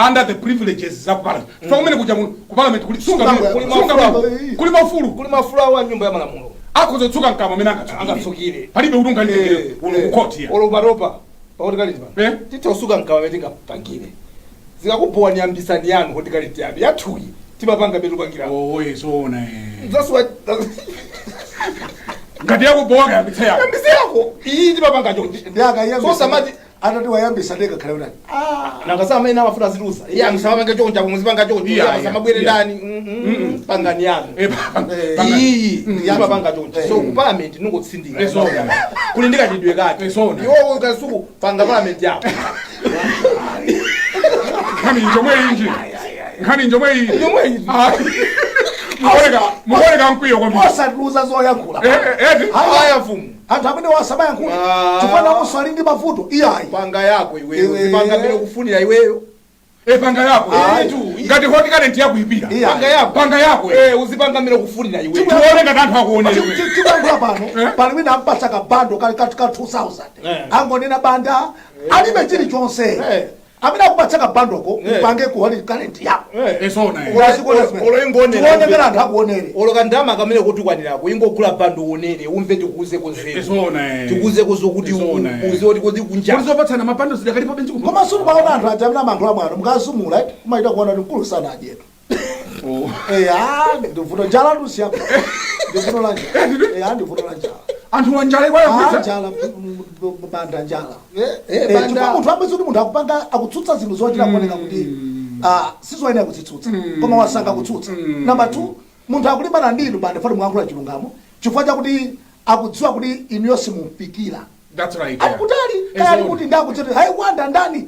under the privileges za ku parliament, fa kumene kuja ku parliament kuli sunga Kuli sunga maufulu. kuli maufulu. Kuli maufulu awo a nyumba ya malamulo. Akhoza mkamwa amene angatsukire. Angatsukire. Palibe kuti unganditekere uno ku court ya. Olo patopa pakuti kaliti pano Eh? titha kusuka mkamwa amene tingapangire. Zikakubowa, niyambisani yanu kuti kaliti yanu yathuyi timapanga betu pangira. Oye, zoona eh. That's what Ngati yakubowa, kayambitse yako. Yambise yako, iyi timapanga chonchi. Ndi akayambisa. So samati Atati wayambisa, ndeka khale utani? Nakasama amene amafuna zitusa iye amusamapanga chonchi, apo muzipanga chonchi. Samabwere ndani? Pangani yanu. Eh, Iyi timapanga chonchi. So ku parliament ningotsindika. Zoona. Kuli ndikachidwe kake. Zoona. Iwowo kasuku panga parliament yako. Nkhani njomwe inji, nkhani njomwe iyi. Njomwe iyi. Ah. Mukuoneka mkwiyo kwambiri. Osatiluza zoyankhula. Eh, eh, eh. Aya mfumu. Anthu amene wasamayankhula Ah. chifukwa nawonso ali ndi mavuto, iyayi. Panga yako iweyo. Iwe. Zipanga mmene kufunira iweyo. Eh, panga yako. Ayi. Ngati hot current yakuipira, Iya. Panga yako. Panga yako. Eh, uzipanga mmene kufunira iweyo. Tione ngati anthu akuonere. Tikuyankhula pano, Eh? pali wina ampatsa kabando ka 2000, Eh. angonena banda alibe chilichonse. Eh. Amene akupatsa kabandoko, Eh. upange ku hot current yako. Eh. Zoona eh. Olo ingonera. Tione ngati anthu akuonere. Olo kandama kamene kutukwanirako, ingogula bando uonere, umve, tikuuzeko nzeru. Zoona eh. Tikuuzeko zokuti Zoona, eh. uziwe kuti kodi kunja Kodi zopatsana mabando zidakalipo benzi kuno? Koma sulupaona anthu aja amene amayankhula mwano, mukazumula kumaita kuona kuti mkulu sanadyedwa. Oh. Eya, ndivuto njala lusiyapa, ndivuto la njala. Eya, ndivuto la njala. Anthu wanjala Ah, ikwayagwiza. njala banda, njala. Eh, banda. Chifukwa munthu ambazi kuti munthu akupanga, akutsutsa zinthu zochita kuoneka kuti sizoyenera kuzitsutsa, koma wasankha kutsutsa. Number two, munthu akulimbana ndi inu banda fati muyankhula chilungamo chifukwa chakuti akudziwa kuti inuyo simumfikira. That's right. Ali kutali, kaya ali Zoona. kuti ndakuti hayi wanda ndani.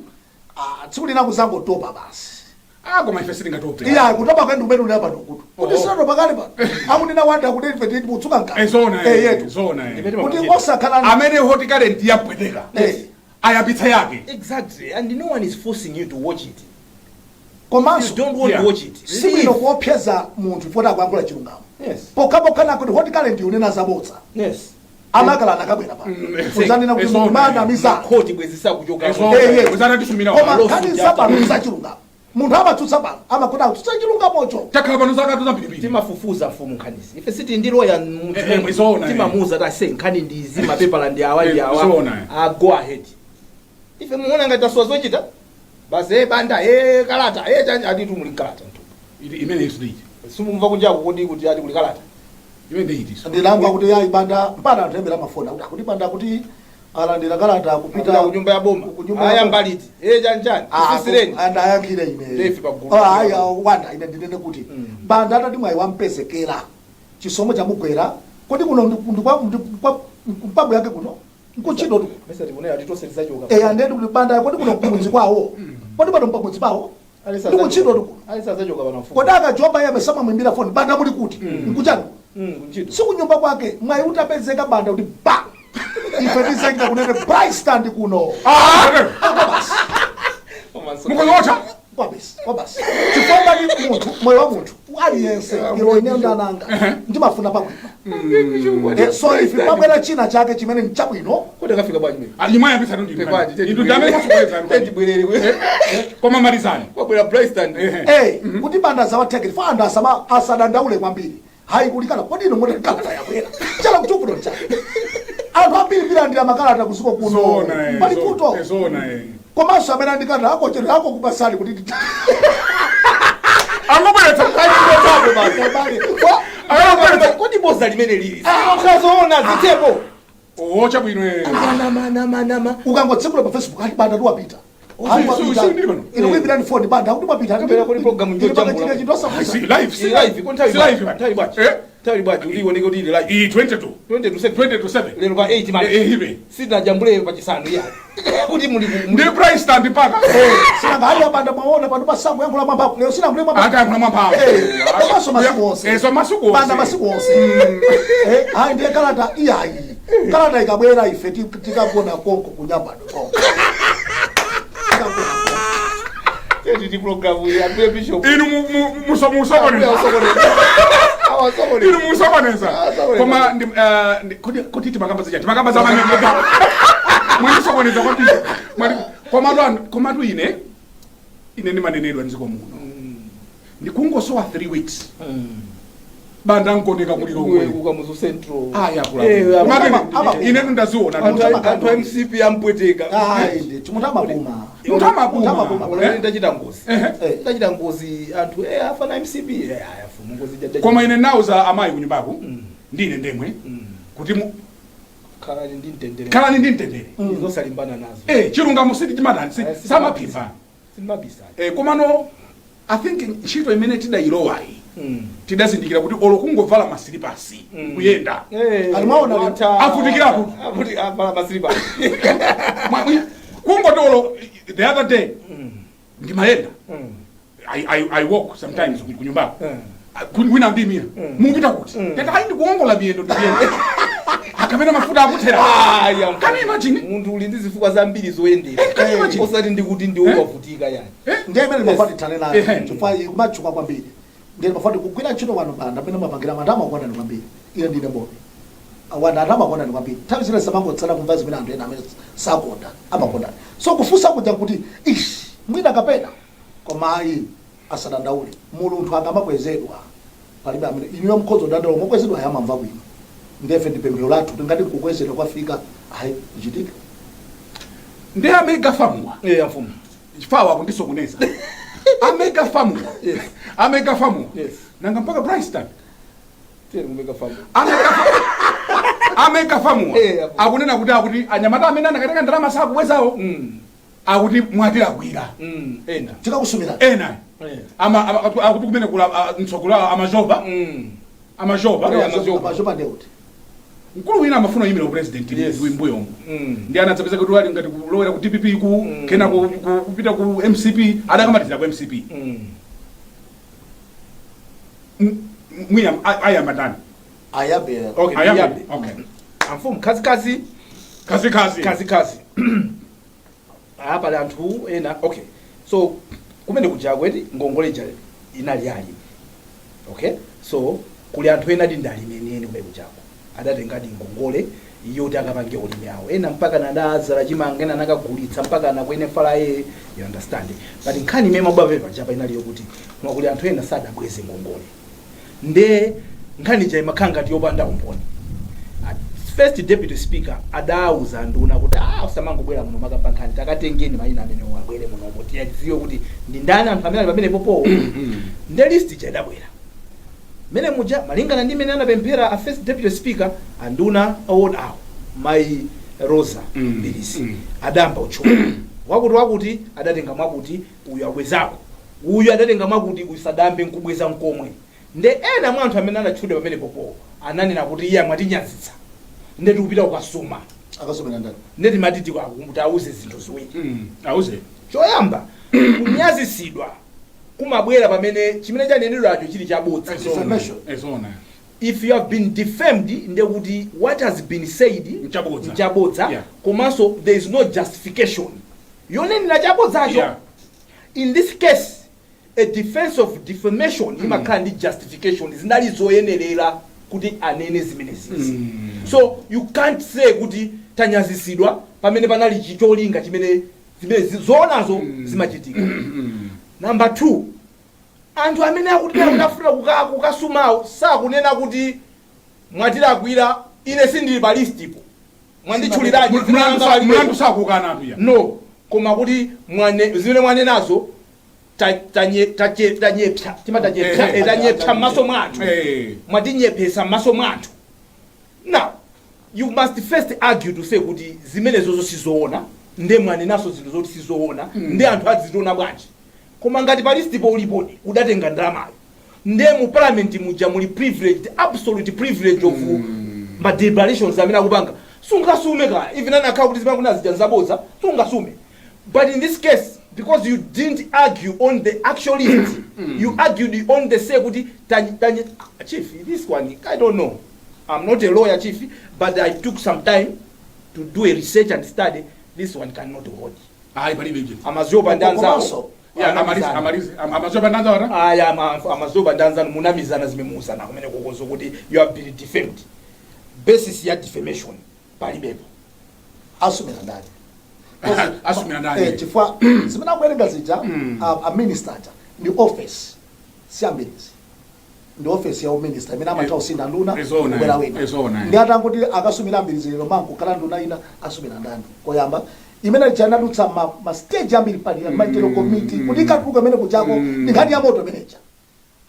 Ah, tsiku lina kuzangotopa basi. Ah, koma ife sitingatope. Iya, kutopa kwendi kumene uli pano kuti Oh. sinatopa kale pano akunena wanda kuti ife titi mutsuka mkati. Eh, zoona Eh, eh. yetu Zoona eh. kuti osakhala Amene hot current yapweteka, Eh. ayambitsa yake. Exactly, and no one is forcing you to watch it. Komanso You don't want to watch it, sibwino leave. kuopseza munthu poti akuyankhula chilungamo. Yes. Pokhapokha kuti hot current unena zabodza, Yes. amakala anakabwera pano uzanena kuti Zoona. mumana Makhoti bwezisa kuchoka. Zoona. Eh, eh. Uzanatisumira. Koma Lofu nkhani jata. zapano zachilungamo, munthu amatsutsa pano, amakuti akutsutsa chilungamocho. Takhala pano zaka zambirimbiri. Timafufuza mfumu nkhanizi, ife siti ndi loya. Eh, eh, zoona, eh. Timamuuza ta se nkhani ndizi, mapepala ndi awa ndi Eh, awa. zoona, eh. Ah, go ahead. Ife muona ngati tasowa zochita basi. E banda, e kalata, e chanja, atitu muli kalata mtu. Imene isu ndiyi. Simumva kunjaku kodi kuti ati kuli kalata? Imene ndiyitiso. Ndilamba kuti yayi banda mpana anthu embera mafoni akuti banda kuti alandira kalata kupita Kupita ku nyumba ya boma. Ku nyumba ya Aya boma. mbaliti e chanjani ufisireni. Andayankhire ine. Lefi pagulu. Ah, aya wanda ine ndinene kuti banda atati mwayi wampezekera, chisomo chamugwera, kodi kuno mpambo yake kuno nkuchito tu. Mesa tikunena ati tonse tizachoka. Eya, ndeti kuti banda kodi kuno kumudzi kwawo, kodi pano mpamudzi pawo ndikuchito tu kuno. Alisa azachoka pano mfumu. Kodi akajoba iye amesamamwimbira foni, banda muli kuti, nkuchani? Kunchito. Sikunyumba kwake. Mwayi utapezeka banda kuti ba ife tisachita kunene Brystan kuno. Mukuzocha. Kwabasi, kwabasi, chifukwa ngati munthu, moyo wa munthu aliyense, ilo ine ndananga ndimafuna pabwino. So ife pabwera china chake chimene nchabwino. Kodi akafika bwanji mimi? Alimwayambitsa ndi inu ndi amene mwasokoneza. Tendibwerere. Koma malizani. Kwabwera Brystan. Ehe. Kuti banda zawathekera fo anthu asadandaule kwambiri. Hayi, kulikana kodi ino moti kalata yakwera chala kuchukuno chake, anthu ambiri andira makalata kuziko kuno. Zoona eh. Pali kuto. Zoona eh. Komanso amene andikata akochera ako kupasali kuti Angobweretsa. Kodi boza limene lili zoona zitepo? Oh, chabwino eh. Nama nama nama. Ukangotsekula pa Facebook ati banda tiwapita. Si ndili pano. Inokuimbirani foni, banda kuti mwapita. Kapena kuli program njojambula. Si live. Si live, ko nthawi Si live. bwanji? Nthawi bwanji? Eh? Nthawi bwanji kuti ioneke kuti ili live? Iyi 22. 20 to 7. 20 to 7. Lero pa 8 March. Eh, ibe. Sitinajambule pachisanu iya kuti muli Ndi price stand paka. Sinanga ali abanda, mwaona pano pasango yankhula mwambapo lero, sinangule mwambapo. Akayankhula mwamphamvu. Komanso masiku onse. Eh, so masiku onse. Banda masiku onse. Ayi, ndiye kalata iyayi, kalata ikabwera ife tikagona konko kunyambado konko. Tikagona konko. Teti program ya Ambuye Bishop. Inu musokoneza. Awasokoneza. Inu musokoneza. Asokoneza. Koma kuti timakamba zija, timakamba za mamemba, mwandisokoneza kwambiri. Komatu ine ndimanenedwa mdziko muno, ndikungosowa 3 weeks, banda nkoneka kulilongwe. Kukamuzu Central. Aya. Eh, Ine tundaziona. Anthu a MCP ampweteka. Ayi, ndi chimunthu amapuma. Munthu amapuma. Munthu amapuma. Ulani ndachita ngozi. Ehe. Ndachita ngozi, anthu afana MCP, aya fumu ngozi Koma ine nauza amayi kunyumbaku, ndine ndemwe kuti khalani ndi mtendere. Khalani ndi mtendere. Izosalimbana nazo. Chilungamo siti chimadani samaphimba. Simabisa. Komano I think ntchito imene tidayilowayi, tidazindikira kuti olo kungovala masilipasi kuyenda. Ali mwaona lero? Avutikirapo. Avuti avala masilipasi. Kungoti olo the other day ndimayenda, I walk sometimes kunyumbako, wina ndimira, "Mupita kuti?" Tati, "Ayi, ndikuongola miyendo, ndikuyenda." Akamene mafuta akuthera. Can you imagine? Munthu uli ndi zifukwa zambiri zoyendera. Can you imagine? Osati ndikuti ndiwo wavutika yani. Ndiye imene limafati tithane nayo, chifukwa ikumatchuka kwambiri. Ndiye limafati kugwira ntchito kwanu banda pamene mapangira anthu amakondani kwambiri. Ine ndine mboni, awanda anthu amakondani kwambiri. Nthawi zina samangotsala kumva zimene anthu ena amene sakonda amakondani, so kufunsa kuja kuti ish, mwina kapena, koma ayi, asadandaule. Munthu akamakwezedwa, palibe amene inuyo mkhozo dandaula, mokwezedwa ayamamva bwino. Ndefe ndi pemphero lathu, tingati kukwezedwa kwafika, ayi, ichitike. Ndi a mega farmwa. Mfumu. Fawa akundisokoneza a mega farmwa. A mega farmwa. Nanga mpaka Bryston? Tiyeni ku mega farm. A mega farmwa Apo. akunena kuti akuti anyamata amene anakatenga ndalama sakubwezawo, akuti mwatilakwira. Ena. Tikakusumira. Ena akuti kumene kula mtsogolo amajoba. Amajoba. Amajoba. Amajoba ndeuti? Mkulu wina amafuna uyimira upresident mbuyomo, ndi anadzapeza kuti ali ngati kulowera ku DPP, ku kena kupita ku MCP, adakamatizira ku MCP. Mwina ayamba ndani? Ayambe. Okay. Ayambe. Ndiyambe. Okay. Amfumu, khazikhazi. Khazikhazi. Khazikhazi apa pali anthu ena. Okay, so kumene kuja kweti ngongole ija inali alimi. Okay, so kuli anthu ena ati ndi alimi enieni, kumene kujako adatengadi ngongole yoti akapange ulimi awo. Ena mpaka nadazala chimanga, ena anakagulitsa mpaka nakwene falaye, you understand? But nkhani imene mabwa pachapa inali yokuti koma kuli anthu ena sadabweze ngongole, nde nkhani ija imakhala ngati yopanda umboni. First Deputy Speaker adauza nduna kuti, "Ah, usamangobwera muno makamba nkhani, takatengeni mayina amene abwere munomo, tiyadziwe kuti ndi ndani anthu amene ali pamene popo." Nde list ija idabwera mene muja, malingana ndi mmene anapemphera a First Deputy Speaker, anduna aona awo, Mayi Rosa Mbilizi, adamba utchula wakuti wakuti adatenga mwakuti, uyu akwezako, uyu adatenga mwakuti, uyu sadambe nkubweza nkomwe. Nde ena mwa anthu amene anatchulidwa pamene popo ananena kuti, "Iye amwatinyazitsa, nde tikupita kukasuma." Akasumira ndani? Nde timati tikakuti auze zinthu ziwiri. Auze. Choyamba, kunyazisidwa kumabwera pamene chimene chanenedwacho chili chabodza. Defamation. Ezona. If you have been defamed, ndekuti what has been said Nchabodza. nchabodza. Komanso there is no justification yonenera chabodzacho. In this case, a defense of defamation imakhala ndi justification, zinali zoyenerera kuti anene zimenezizi. So you can't say kuti tanyazisidwa pamene panali cholinga chimene zimene zoonazo zimachitika. Number two, anthu amene akuti akudafuna kukasumawo sakunena kuti, "Mwatilakwira, ine sindili pa listipo, mwanditchuliraji?" Mlandu sakukana pia. No, koma kuti zimene mwanenazo tanyepsa, timatanyepsa. Tanyepsa m'maso mwathu. Mwatinyephesa m'maso mwathu. Now you must first argue to say kuti zimenezozo sizoona, nde mwanenaso zinthu zoti sizoona, nde anthu aziziona bwanji? Koma ngati pa listipo ulipodi, udatenga ndalamayo, Ndiye mu parliament muja muli privilege, absolute privilege of ma deliberations amene akupanga. Sungasume kaya even anakhala kuti zimene kunazija nzabodza, sungasume. But in this case, because you didn't argue on the actual list, you argued on the say kuti tani, chief, this one I don't know, I'm not a lawyer, chief, but I took some time to do a research and study. This one cannot hold. Ayi, palibe ije. Amazoba ndi anzawo. Komanso, Ya, amalize, amalize. Amazoba ndi anzawo ata. Aya, amazoba ndi anzanu munamizana zimene muuzana kumene kokozo kuti you have been defamed. Basis ya defamation palibepo. Asumira ndani? Asumira ndani? Eh, chifukwa zimene akuwerenga zija a minister aja ndi office, si ambirizi, ndi office ya uminister imene amatha kusintha nduna, Ezona, kubwera wina. Ezona. Ndi atangoti akasumira ambirizi lero mangu kukhala nduna ina, asumira ndani? Koyamba imene chanadutsa ma stage ambiri, pali mm. committee kuti ikatuluka imene kuchako ndi nkhani ya moto imeneja.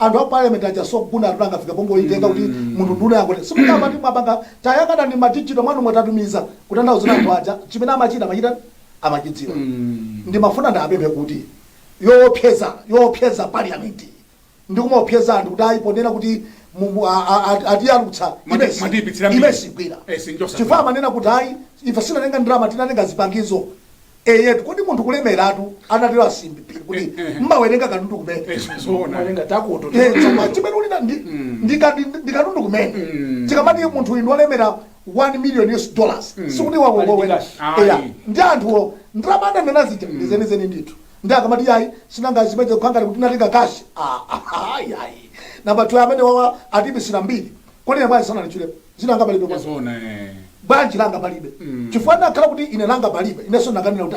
Anthu a parliament aja soguna anthu angafika pongoitenga kuti munthu nduna yakuti simungamati mwapanga tayang'ana ni madigital mwanu mwatatumiza, kutanthauza anthu aja chimene amachita amachita amachidziwa. Ndimafuna ndapemphe kuti yoopseza parliament ndikumaopseza anthu kuti ayiponera kuti atiyalutsa Mwatiyipitsira mbiri. Imesigwira. Eh, sinjosa. Chifukwa amanena kuti ayi, ife sinatenga ndalama, tinatenga zipangizo eyetu. Kodi munthu kulemeratu, anatero asimbi pili kuti mmawerenga katundu kumene. Eh, zoona. Malenga takoto. Eh, chomwe chimene ulina ndi katundu kumene. Chikamati munthu inu walemera 1 million US dollars, sikuti Ali ndi cash. eya. Ayi. Ndi anthuwo ndalama adanena zija ndizenizeni ndithu. Ndi akamati ayi, sinanga zimeje kukhangati kuti natenga cash. Ayi, ayi, namba 2 amene wawa atipisira mbiri. Kodi ine bwanji sanalichule zinanga palibe bwanji? Zoona, eh. Bwanji langa palibe? Chifukwa ndakhala kuti ine langa palibe, inenso ndakanena kuti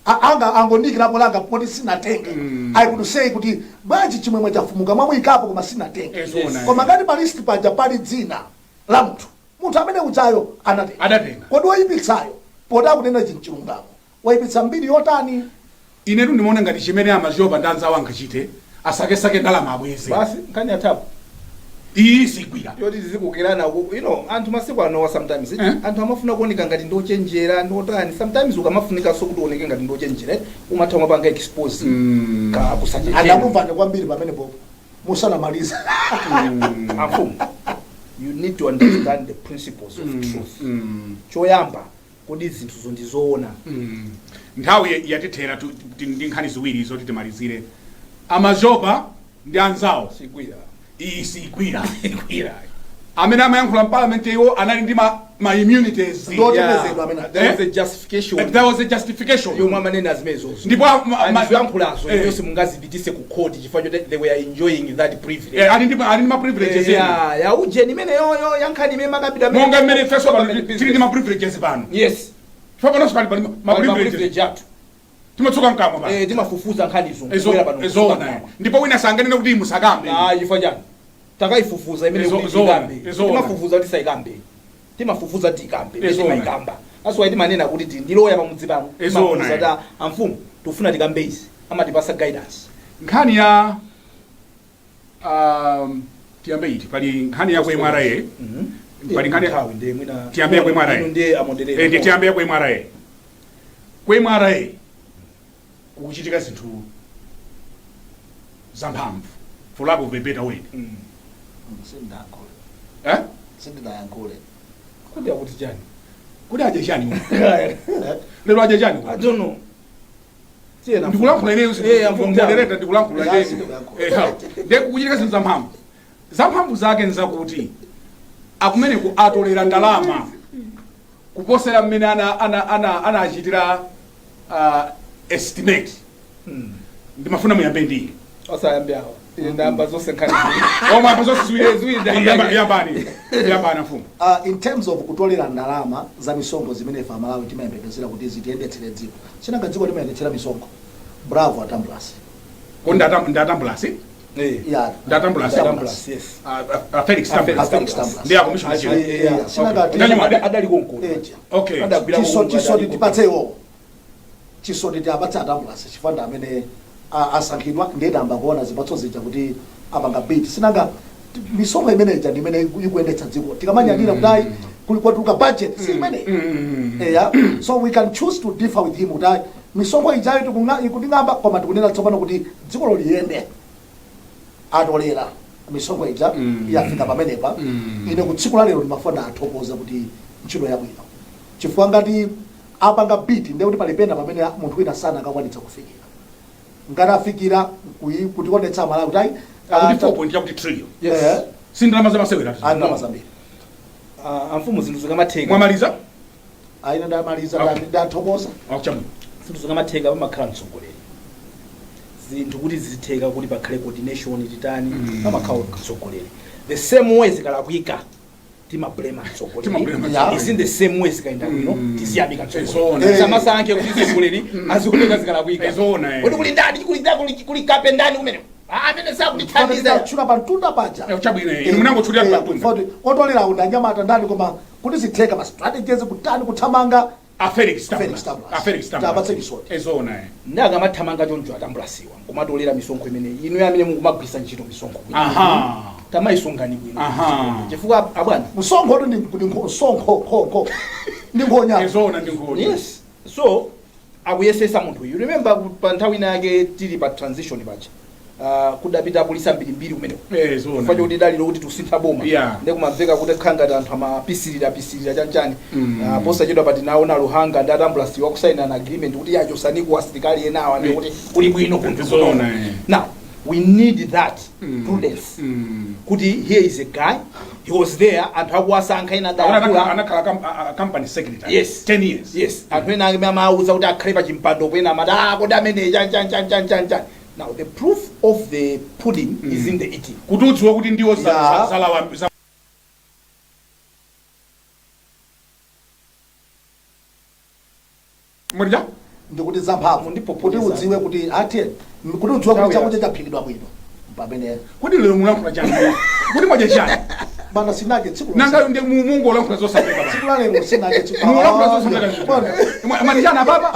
anga angondikirapo langa poti sinatenge. I could say kuti bwanji Chimwemwe Chafumuka mwamuyikapo koma sinatenge? Eh, zoona, eh. Koma ngati pa list paja pali dzina la munthu, munthu amene ujayo anatenga. Adatenga. Kodi woyipitsayo, poti akunena chilungamo, wayipitsa mbiri yotani? Inetu ndimaona ngati chimene amazoba ndi anzawo angachite, asakesake ndalama abweze. Basi, nkhani yathapo. Iyi sigwira. Yoti zizikukerana anthu masiku anowa sometimes Eh? anthu amafuna kuoneka ngati ndochenjera, ndotani. Sometimes ukamafunikaso kuti uoneke ngati ndochenjera, umatha umapanga expose ka kusachenjera. Andakumvani kwambiri pamene popo musanamaliza. Amfumu, you need to understand the principles of truth. Choyamba, kodi zinthuzo ndizoona? Nthawi yatithera ndi nkhani ziwiri zoti timalizire. Amazoba ndi anzawo, Sigwira. Iyi sigwira. Sigwira. Amene amayankhula mparliament iwo anali ndi ma immunities. Ndotetezedwa amene. There was a justification. There was a justification. Yomwe amanena zimenezozo. Ndipo And zoyankhulazo yonse mungazipitise ku court chifukwa choti they were enjoying that privilege. Eh, ali ndi ma privileges ena. Ya ujeni imene yoyo yankhani imene makambira. Monga mmene ifenso pano tili ndi ma privileges pano. Yes. Panonso pali ma ma privileges. Privilege athu. Timatsuka mkamwa pano. Eh, timafufuza nkhanizo kubwera pano. Zoona, ndipo wina sanganene kuti musakambe. Ah, chifukwa chani? Takaifufuza imene kuti tikambe. Zoona. Timafufuza kuti saikambe, timafufuza tikambe. Zoona. Timaikamba. That's why timanena kuti tili ndi loya pamudzi pano. Zoona, Timafufuza eh. ta amfumu, tikufuna tikambe izi, amatipasa guidance. Nkhani ya tiyambe iti? Pali nkhani ya ku MRA, pali nkhani Nthawi ndiye mwina Tiyambe ku MRA. Inu ndiye amoderera. Eh, ndiye tiyambe ku MRA. Ku MRA kukuchitika zinthu zamphamvu, for lack of a better word. Sindinayankhule. Eh? Sindinayankhule. Kodi akuti chani? Kuti adye chani lero? Adye chani? I don't know. Tiyena. Ndikulankhula ineyo. Eh, amfumu. Moderator, ndikulankhula. Yeah, sindikuyankhula. Ndiye kukuchitika zinthu zamphamvu. Zamphamvu zake nzakuti akumeneku atolera ndalama kuposera mmene anachitira estimate. Ndimafuna muyambe ndi Osayambe awa. Ine ndayamba zonse nkhani. Omwe apa zonse ziwiri. Eh, ziwiri ndayamba. Yambani, yambani mfumu. In terms of kutolera ndalama za misonkho zimene ife Amalawi timayembekezera kuti zitiyendetsere dziko, sinanga dziko timayendetsera misonkho, bravo Atambulasi. Ko ndatambulasi? Eh. Yeah. Ndatambulasi. Atambulasi, yes. Felix Tambulasi. Felix Tambulasi. Ndiye akomishona chino. Yeah, sinanga Ndanyuma. Adali konko. Eh, Okay. Adagwira chisoti konko. tipatse iwowo, chisoti tiapatse Atambulasi chifukwa ndi amene asankhidwa. Ndiye tamba kuona zipatso zija kuti apanga bit. Sinanga misonkho imeneja ndi imene ikuyendetsa dziko. Tikamanyadira kuti ayi, kuli kwatuluka budget, si imeneyi? Yeah. So we can choose to differ with him kuti ayi, misonkho ijayo ikuting'amba, koma tikunena tsopano kuti dziko liyende, atolera. Misonkho ija yafika pamenepa. Ine ku tsiku la lero ndimafuna athokoza kuti ntchito yabwino, chifukwa ngati apanga beat, ndiye kuti pali pena pamene munthu wina sana akakwanitsa kufikira. Ngati afikira kutionetsa Malawi kuti ayi, Akuti 4 point chakuti trillion. Yes. Si ndalama zamasewera. Ndalama zambiri. Ah, amfumu, zinthu zikamatheka Mwamaliza? Ayi, ndamaliza. Okay. Ndathokoza. Akuchamwe. Zinthu zikamatheka pamakhala mtsogoleri. Zinthu kuti zizitheka, kuti pakhale coordination, titani, pamakhala mtsogoleri. The same way zikalakwika timablema mtsogoleri. Timablema. Is in the same way zikayenda bwino tiziyamika mtsogoleri. Ezona. Samasankhe kuti mtsogoleri azioneka zikalakwika. Ezona, eh. Kuti kuli ndani, kuli ndani, kuli kape ndani kumene. Ah, amene sakutithandiza. Tchula pa mtunda paja. Chabwino, inu munangotchulira pa mtunda. Otolera undanyamata ndani, koma kuti zitheka ma strategies, kutani, kuthamanga. A Felix Felix Tambulasi. Tambulasi. A Felix Tambulasi. Tapatse chisoti. Ezona, eh. Ndi akamathamanga choncho atambulasiwa nkumatolera misonkho imeneyi, inu amene mukumagwisa ntchito misonkho bwino, tamayisungani bwino, chifukwa abwana, Msonkho tu ndi msonkho kho ndi nkhonya. Ezona, ndi nkhonya. Yes, so akuyesesa munthu. You remember pa nthawi ina yake tili pa transition paja, kudapita apolisi ambirimbiri kumeneko Ezona. chifukwa chokuti dalilo kuti tusintha boma. Ndi kumamveka kuti kukhala ngati anthu amapisirira pisirira chanchani. Posachedwa pati naona Luhanga ndi atambulasiwa kusainana agreement kuti yachosaniko asilikali enawa, ndi kuti kuli bwino kunthu. Zona, eh. Now we need that prudence kuti here is a guy, he was there, anthu akuwasankha ena adakula. Anakhala a company secretary. Yes. 10 years. Yes, anthu ena ake amauza kuti akhale pa chimpando pena amati, ah, kodi amene chan chan chan chan chan chan. Now the proof of the pudding is in the eating. Kuti udziwe kuti ndiwo zalawa murija. Ndikuti zamphamvu. Mundipopoteza. Kuti udziwe kuti ati kuti udziwe kuti Nthawi chakudya chaphikidwa bwino pamene. Kuti lero mulankhula chani? Kuti mwadya chani? Bana, sinaje tsiku lonse. Nanga ndi mungolankhula zosamveka. Tsiku la lero sinaje tsiku. Mulankhula zosamveka. Bwana. Mwati chani apapa?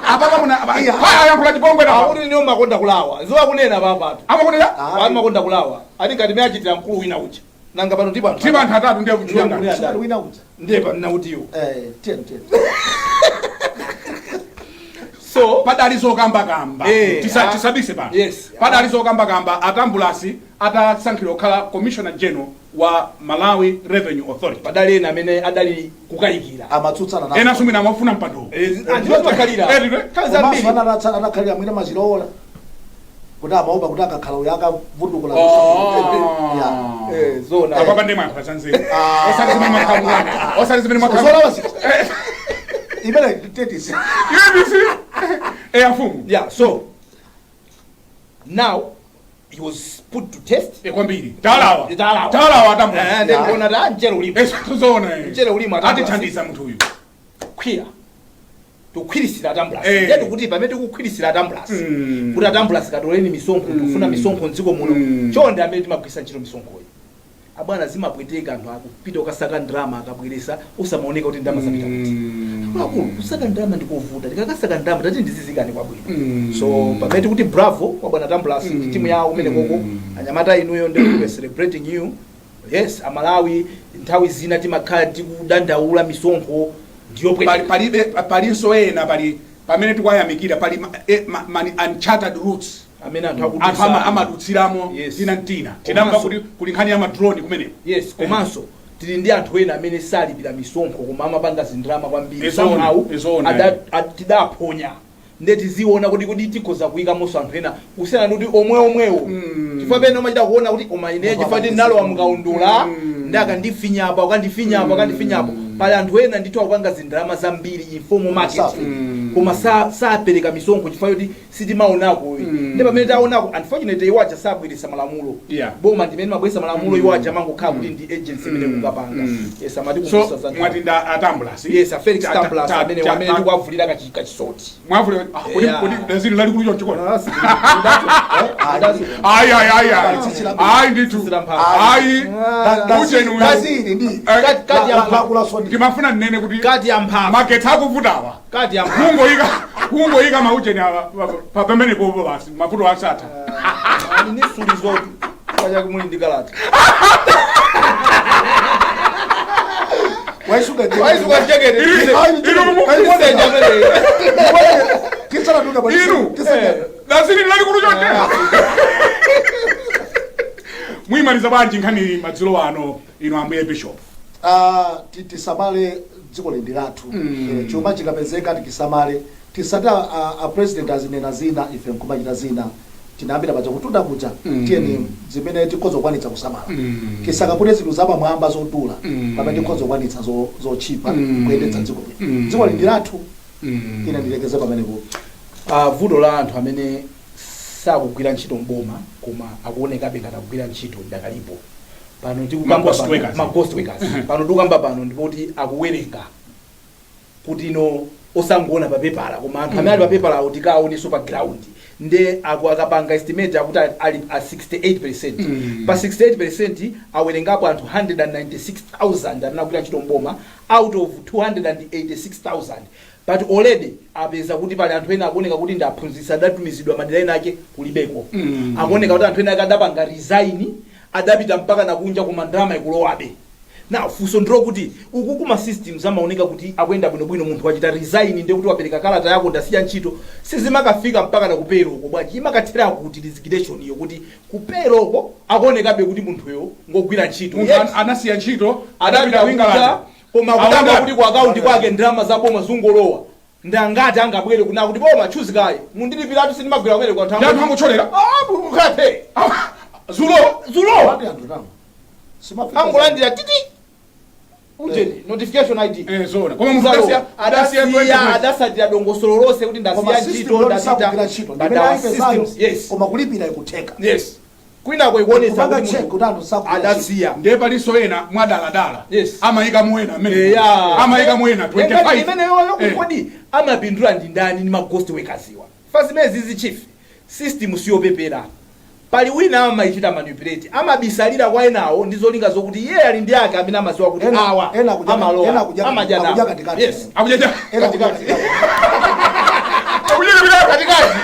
Apapa muna haya yankhula chipongwe na. Akuti niyo makonda kulawa, ziwakunena papatu. Amakonera? Amakonda kulawa, ati ngati mene achitira mkulu wina uja. Nanga pano ndipo anthu Tiba anthu atatu ndiye kuchiyanga. Ndiye. Sinali wina uja. Ndiye pano nautiyo. Eh, tiyeni tiyeni. So Padali zokambakamba. Tisabise pano. Yes. Padali zokambakamba atambulasi atasankhidwa kukhala Commissioner General wa Malawi Revenue Authority. Padali ena amene adali kukayikira. Amatsutsana nazo. Ena sumina amafuna mpando. Anthu amakhalira Eh, nditwe. nthawi zambiri. Komanso anakhalira mwina mazilowola kuti amaopa kuti akakhala uyo akavundukula. Oh. Yeah. Zona. Apapa ndi mwayankhula zanzeru. Ah. Osati zimene mwakhamulana, osati zimene mwakhamulana. Zolowa imene tetisi. Iwe bisi afumu. Yeah, so now he was put to test. Kwambiri talawa. Talawa. Talawa Eh, atambulasi. ndi kuona ta mchere ulipo. Zona, eh. Mchere ulimo atambulasi. Atithandiza munthu uyu. Kukhwira, tikukhwirisira atambulasi. Ndetu kuti pamene tikukhwirisira atambulasi kuti atambulasi katoleni misonkho, tikufuna misonkho mdziko muno. Chonde, amene timagwisa ntchito misonkhoyi, abwana, zimapweteka. Anthu akupita ukasaka ndalama, akabweresa usamaoneka kuti ndalama zapita kuti. Akulu, kusaka ndalama ndikovuta. Tikakasaka ndalama tati ndizizikani kwabwino. So pamene tikuti bravo kwa bwana Tambulasi ndi timu yawo kumene koko, anyamata inuyo, ndi we celebrating you. Yes, Amalawi nthawi zina timakhala tikudandaula misonkho ndiyopweteka. Palibe, palinso ena pali pamene tikuwayamikira, pali mani uncharted routes amene anthu anthu amadutsiramo. Yes. Tina mtina tinamva kuti kuli nkhani ya madrone kumeneko. Yes, komanso tili ndi anthu ena amene salipira misonkho koma amapanga zindalama kwambiri. Izona, Somehow izona, tidaphonya, nde tiziona kuti kuti tikhoza kuyikamonso anthu ena kusiyana ndi kuti omwe omwewo, chifukwa pene umachita kuona kuti koma ine chifukwa ti nalowa mukaundula ndakandifinyapo, akandifinyapo, akandifinyapo. Pali anthu ena ndithu akupanga zindalama zambiri informal market Safi. koma sapereka misonkho chifukwa choti sitimaonako. Ndi pamene taonako, unfortunately iwo aja sabweresa malamulo. Boma ndimene mabweresa malamulo, iwo aja mangokhala kuti ndi agency imene kukapanga. Yes, amati So kukusa za mwati nda atambulasi. Yes, a Felix Tambulasi amene amene tikuwavulira kachisoti. Mwavulira kuti Yeah. kuti dazili lali kuli choncho kodi? Ayi, ayi, ayi, ayi. Ayi ndithu. Ayi. Ujeni uyu. Dazili ndi Kati ya lakulaso ndi Ndimafuna ndinene kuti kati ya mphamvu. Magetsi akuvutawa. Kati ya mphamvu. Kungoyika maujeni awa pamene popo basi mavuto asatha. Ali ni suli zotu pachake muli ndi kalata. Waisuka. Waisuka jekete. Inu Tisanatuka. Inu. Dazili lali kuli choncho. Muyimaliza bwanji nkhani madzulo ano, ino ambuye bishop? Ah, tisamale dziko lindi lathu. Chuma chikapezeka tikisamale, tisati a president azinena zina, ife nkumachita zina. Tinayambira paja kutunda kuja. Tiyeni zimene tikhoza kukwanitsa kusamala, tisakapute zinthu zapamwamba zodula pamene tikhoza kukwanitsa zochipa kuyendetsa dziko bwino. Dziko lindi lathu. Ine ndilekeze pamenepo. Vuto la anthu amene sakugwira ntchito mboma koma akuonekabe ngati akugwira ntchito dakalipo pano tikukamba Ma ghost pano, workers. Ma ghost workers. Pano tikukamba pano ndipoti akuwerenga kuti ino osangoona papepala, koma anthu amene ali papepala awo tikaonenso pa ground, nde aku akapanga estimate akuti ali a 68. Pa 68 awerengapo anthu 196,000 amene akugwira ntchito mboma out of 286,000, but already apeza kuti pali anthu ena akuoneka kuti ndi aphunzitsi, adatumizidwa madera ena ake, kulibeko. Akuoneka kuti anthu ena ake adapanga resign, adapita mpaka nakunja, koma ndalama ikulowabe. Now funso ndilo kuti uku kuma systems amaoneka kuti akuyenda bwinobwino. Munthu wachita resign, ndiye kuti wapereka kalata yako, ndasiya ntchito, sizimakafika mpaka na ku payroll ko bwanji? Imakathera kuti resignation iyo, kuti ku payroll ko akuonekabe kuti munthuyo ngogwira ntchito? Munthu Yes. anasiya ntchito, adapita adapita ku England, kunja, koma kudabwa Awanda- kuti ku akaunti kwake ndalama za boma zungolowa. Ndangati angabwere kuna kuti boma chuzi kaye mundilipiratu, sindimagwira kumene kwa Ndi anthu angotcholera. Ah, mukathe Zulo. Zulo. Andi anthu nawo simafika. Angolandira titi ujeni notification ID. Eh, zona, koma munthu adasiya, adasiya. Adasiya, adasatira dongosolo lonse kuti Koma ndasiya system ntchito, yoti sakugwira ndapita. ntchito But ndimene our ayipezayo, systems, yes. koma kulipira ikutheka. Yes, kwinako ikuonetsa Kupanga kuti check munthu kuti anthu sakugwira ntchito. adasiya. Ndiye palinso ena mwadaladala amayika muena amene amayika muena 25. Imene yoyo kodi amapindula ndi ndani ndi ma ghost workers iwa? Fa zimene zizi, chief, system siyopepera. Pali wina amayichita manipulate, amabisalira kwa enawo ndi zolinga zokuti iye ali ndi ake amene amaziwa kuti awa Ena amalowa ena amadya akudya nawo. katikati. Yes. Akujaja. Ena kudya katikati. Akujaja Katikati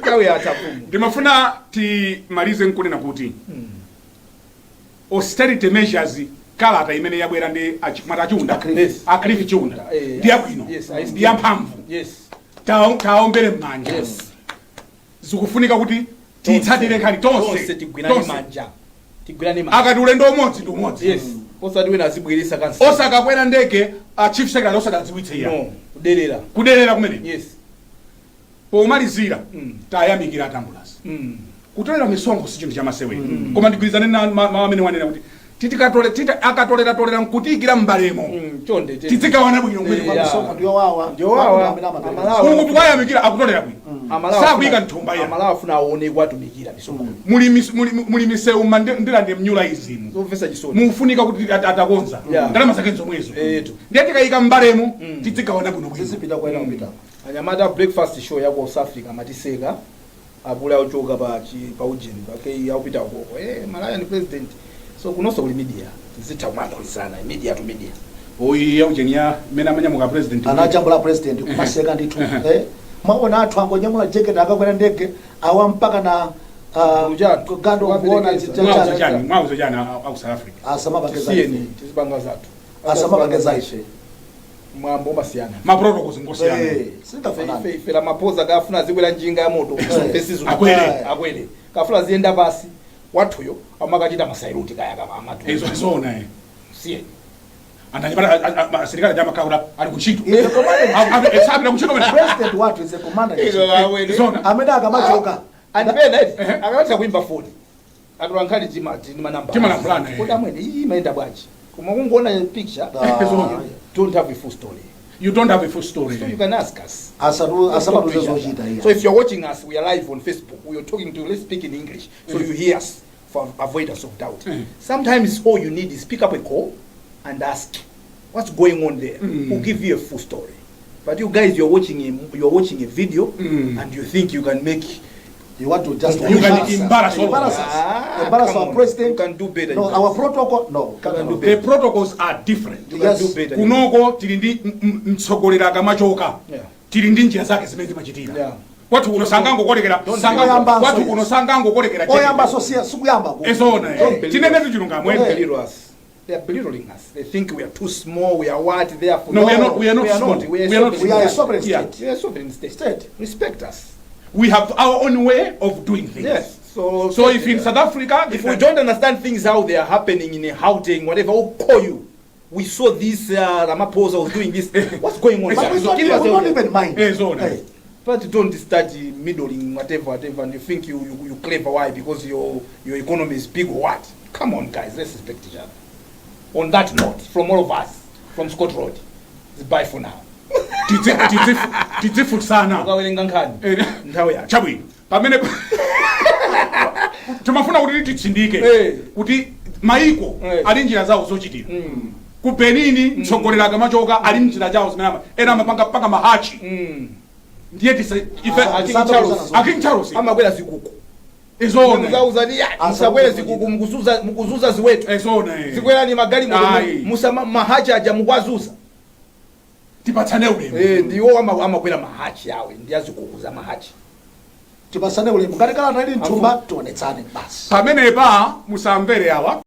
nthawi yatha, mfumu. Ndimafuna timalize nkunena kuti austerity measures, kalata imene yabwera ndi mwati achiunda? Yes. A Cliff Chiunda. Ndi yabwino. Yes, ndi yamphamvu. Taombere m'manja. Zikufunika kuti tiyitsatire nkhani tonse. Tonse. Tigwirane Tonse. manja, tigwirane manja. Akati ulendo umodzi ndi umodzi. Yes, osati wina azibweresa kansi. Osakakwera ndege a chief secretary osakadziwitse iya. No, kuderera. Kuderera kumene. Pomalizira, tayamikira atambulasi. Kutolera misonkho si chinthu chamasewera, koma ndigwirizane na mawu amene wanena kuti titikatole tita akatolera tolera nkutiyikira m'balemo. Chonde Tidzigawana bwino kumene. Misonkho ndiyowawa. Ndiyowawa. Amene amapereka. Amalawi. Uku tikayamikira, akutolera bwino. Amalawi Sakuyika mthumba iya. Amalawi afuna aone kwatumikira misonkho. Muli misewu ndilande mnyula izimu. Zomvetsa chisoni. Mufunika kuti atakonza ndalama zake zomwezo. Etu. Ndiye tikayika m'balemo tidzigawana bwino bwino. Zizipita kwa ena kupitako. Anyamata, breakfast show ya ku South Africa amatiseka apule auchoka pa pa ujeni pake aupita ukoko, Malawi ndi president, so kunonso kuli media, tizitha kumayankhulizana media to media. Oyi yaujeni ya mmene amanyamuka president. Anajambula president kumaseka ndithu. Mwaona athu angonyamula jacket akakwera ndege awa mpaka na Ujatu. gando kuona. Waperekeza. Mwauza chani, mwauza chani aku South Africa? Asamapangeza Tisiyeni ife. tizipanga zathu. Asamapangeza ife. Mwambo umasiyana. Ma protocols ngosiyana. Singafanani. Ife Ramaphosa kafuna zikwera njinga ya moto. Akwere. Akwere, kafuna ziyenda pasi. Wathuyo amakachita ma salute kaya kama amatu. Izo zona. Siyeni. Andanyamata asilikali amakhala kuti ali kuntchito. Ife commander Sapita kuntchito mene. President wathu is a commander in chief. Zona. Amene akamachoka Andipena iti akamatha kuimba foni atola nkhali timanamba. Timalankhulana, eh. Kodi amwene iyi imayenda bwanji? Koma kungoona picture, don't have a full story. You don't have a full story. So you can ask us. Asamatuze zochita iya. So if you're watching us, we are live on Facebook. We are talking to, let's speak in English so you hear us for avoidance of doubt. Sometimes all you need is pick up a call and ask what's going on there. We'll give you a full story. But you guys, you're watching a video and you think you can make You want to just You can embarrass all of embarrass us. us, Ah, embarrass come our on. president. You can do better, No, you guys. our protocol, no. Can do The protocols are different. You can Yes. do better. Kunoko tili ndi mtsogoleri akamachoka, tili ndi njira zake zimene timachitira. Kwathu kuno sangangokolekera Oyambanso, kwathu yes. kuno sangangokolekera. Oyamba so siya sikuyamba. Ezona. Don't Tinene tichilungamo. Don't belittle us. They are belittling us. They think we are too small. We are what? Therefore, No, we are not. We are not We are small. not. We are, We are not We are a sovereign Yeah. state. We are a sovereign state. State. Respect us. We have our own way of doing things. Yes. So if in South Africa, If we don't understand things, how they are happening in Gauteng, whatever, we'll call you. We saw this, Ramaphosa was doing this. What's going on? But we So don't, give us we don't a- even mind. Zoona. Hey. But don't start middling, whatever, whatever, and you think you clever. Why? Because your economy is big or what? Come on, guys, let's respect each other. On that note, from all of us, from Scott Road, it's bye for now. Tidzifunsana. Ukawerenga nkhani nthawi yake. Chabwino, pamene timafuna kuti titsindike kuti maiko ali njira zawo zochitira. Ku Benini, mtsogoleri akamachoka ali njira zawo zimene ena amapanga panga mahachi. Ndiye tisa ife Ah, A King Samba Charles. kuzana. A King Charles Amakwera zikuku. Izona. Muzauza ya musakwere zikuku, mukuzuza ziweto. Izona. Zikwerani magalimoto. Ayi. Musama mahachi aja mukwazuza. Tipatsane ulemu. Ndiwo amakwera mahachi awe ndi azikuku za mahachi. Tipasane ulemu. Ngati kalata ili mthumba, tionetsane basi. Pamenepa musamvere awa.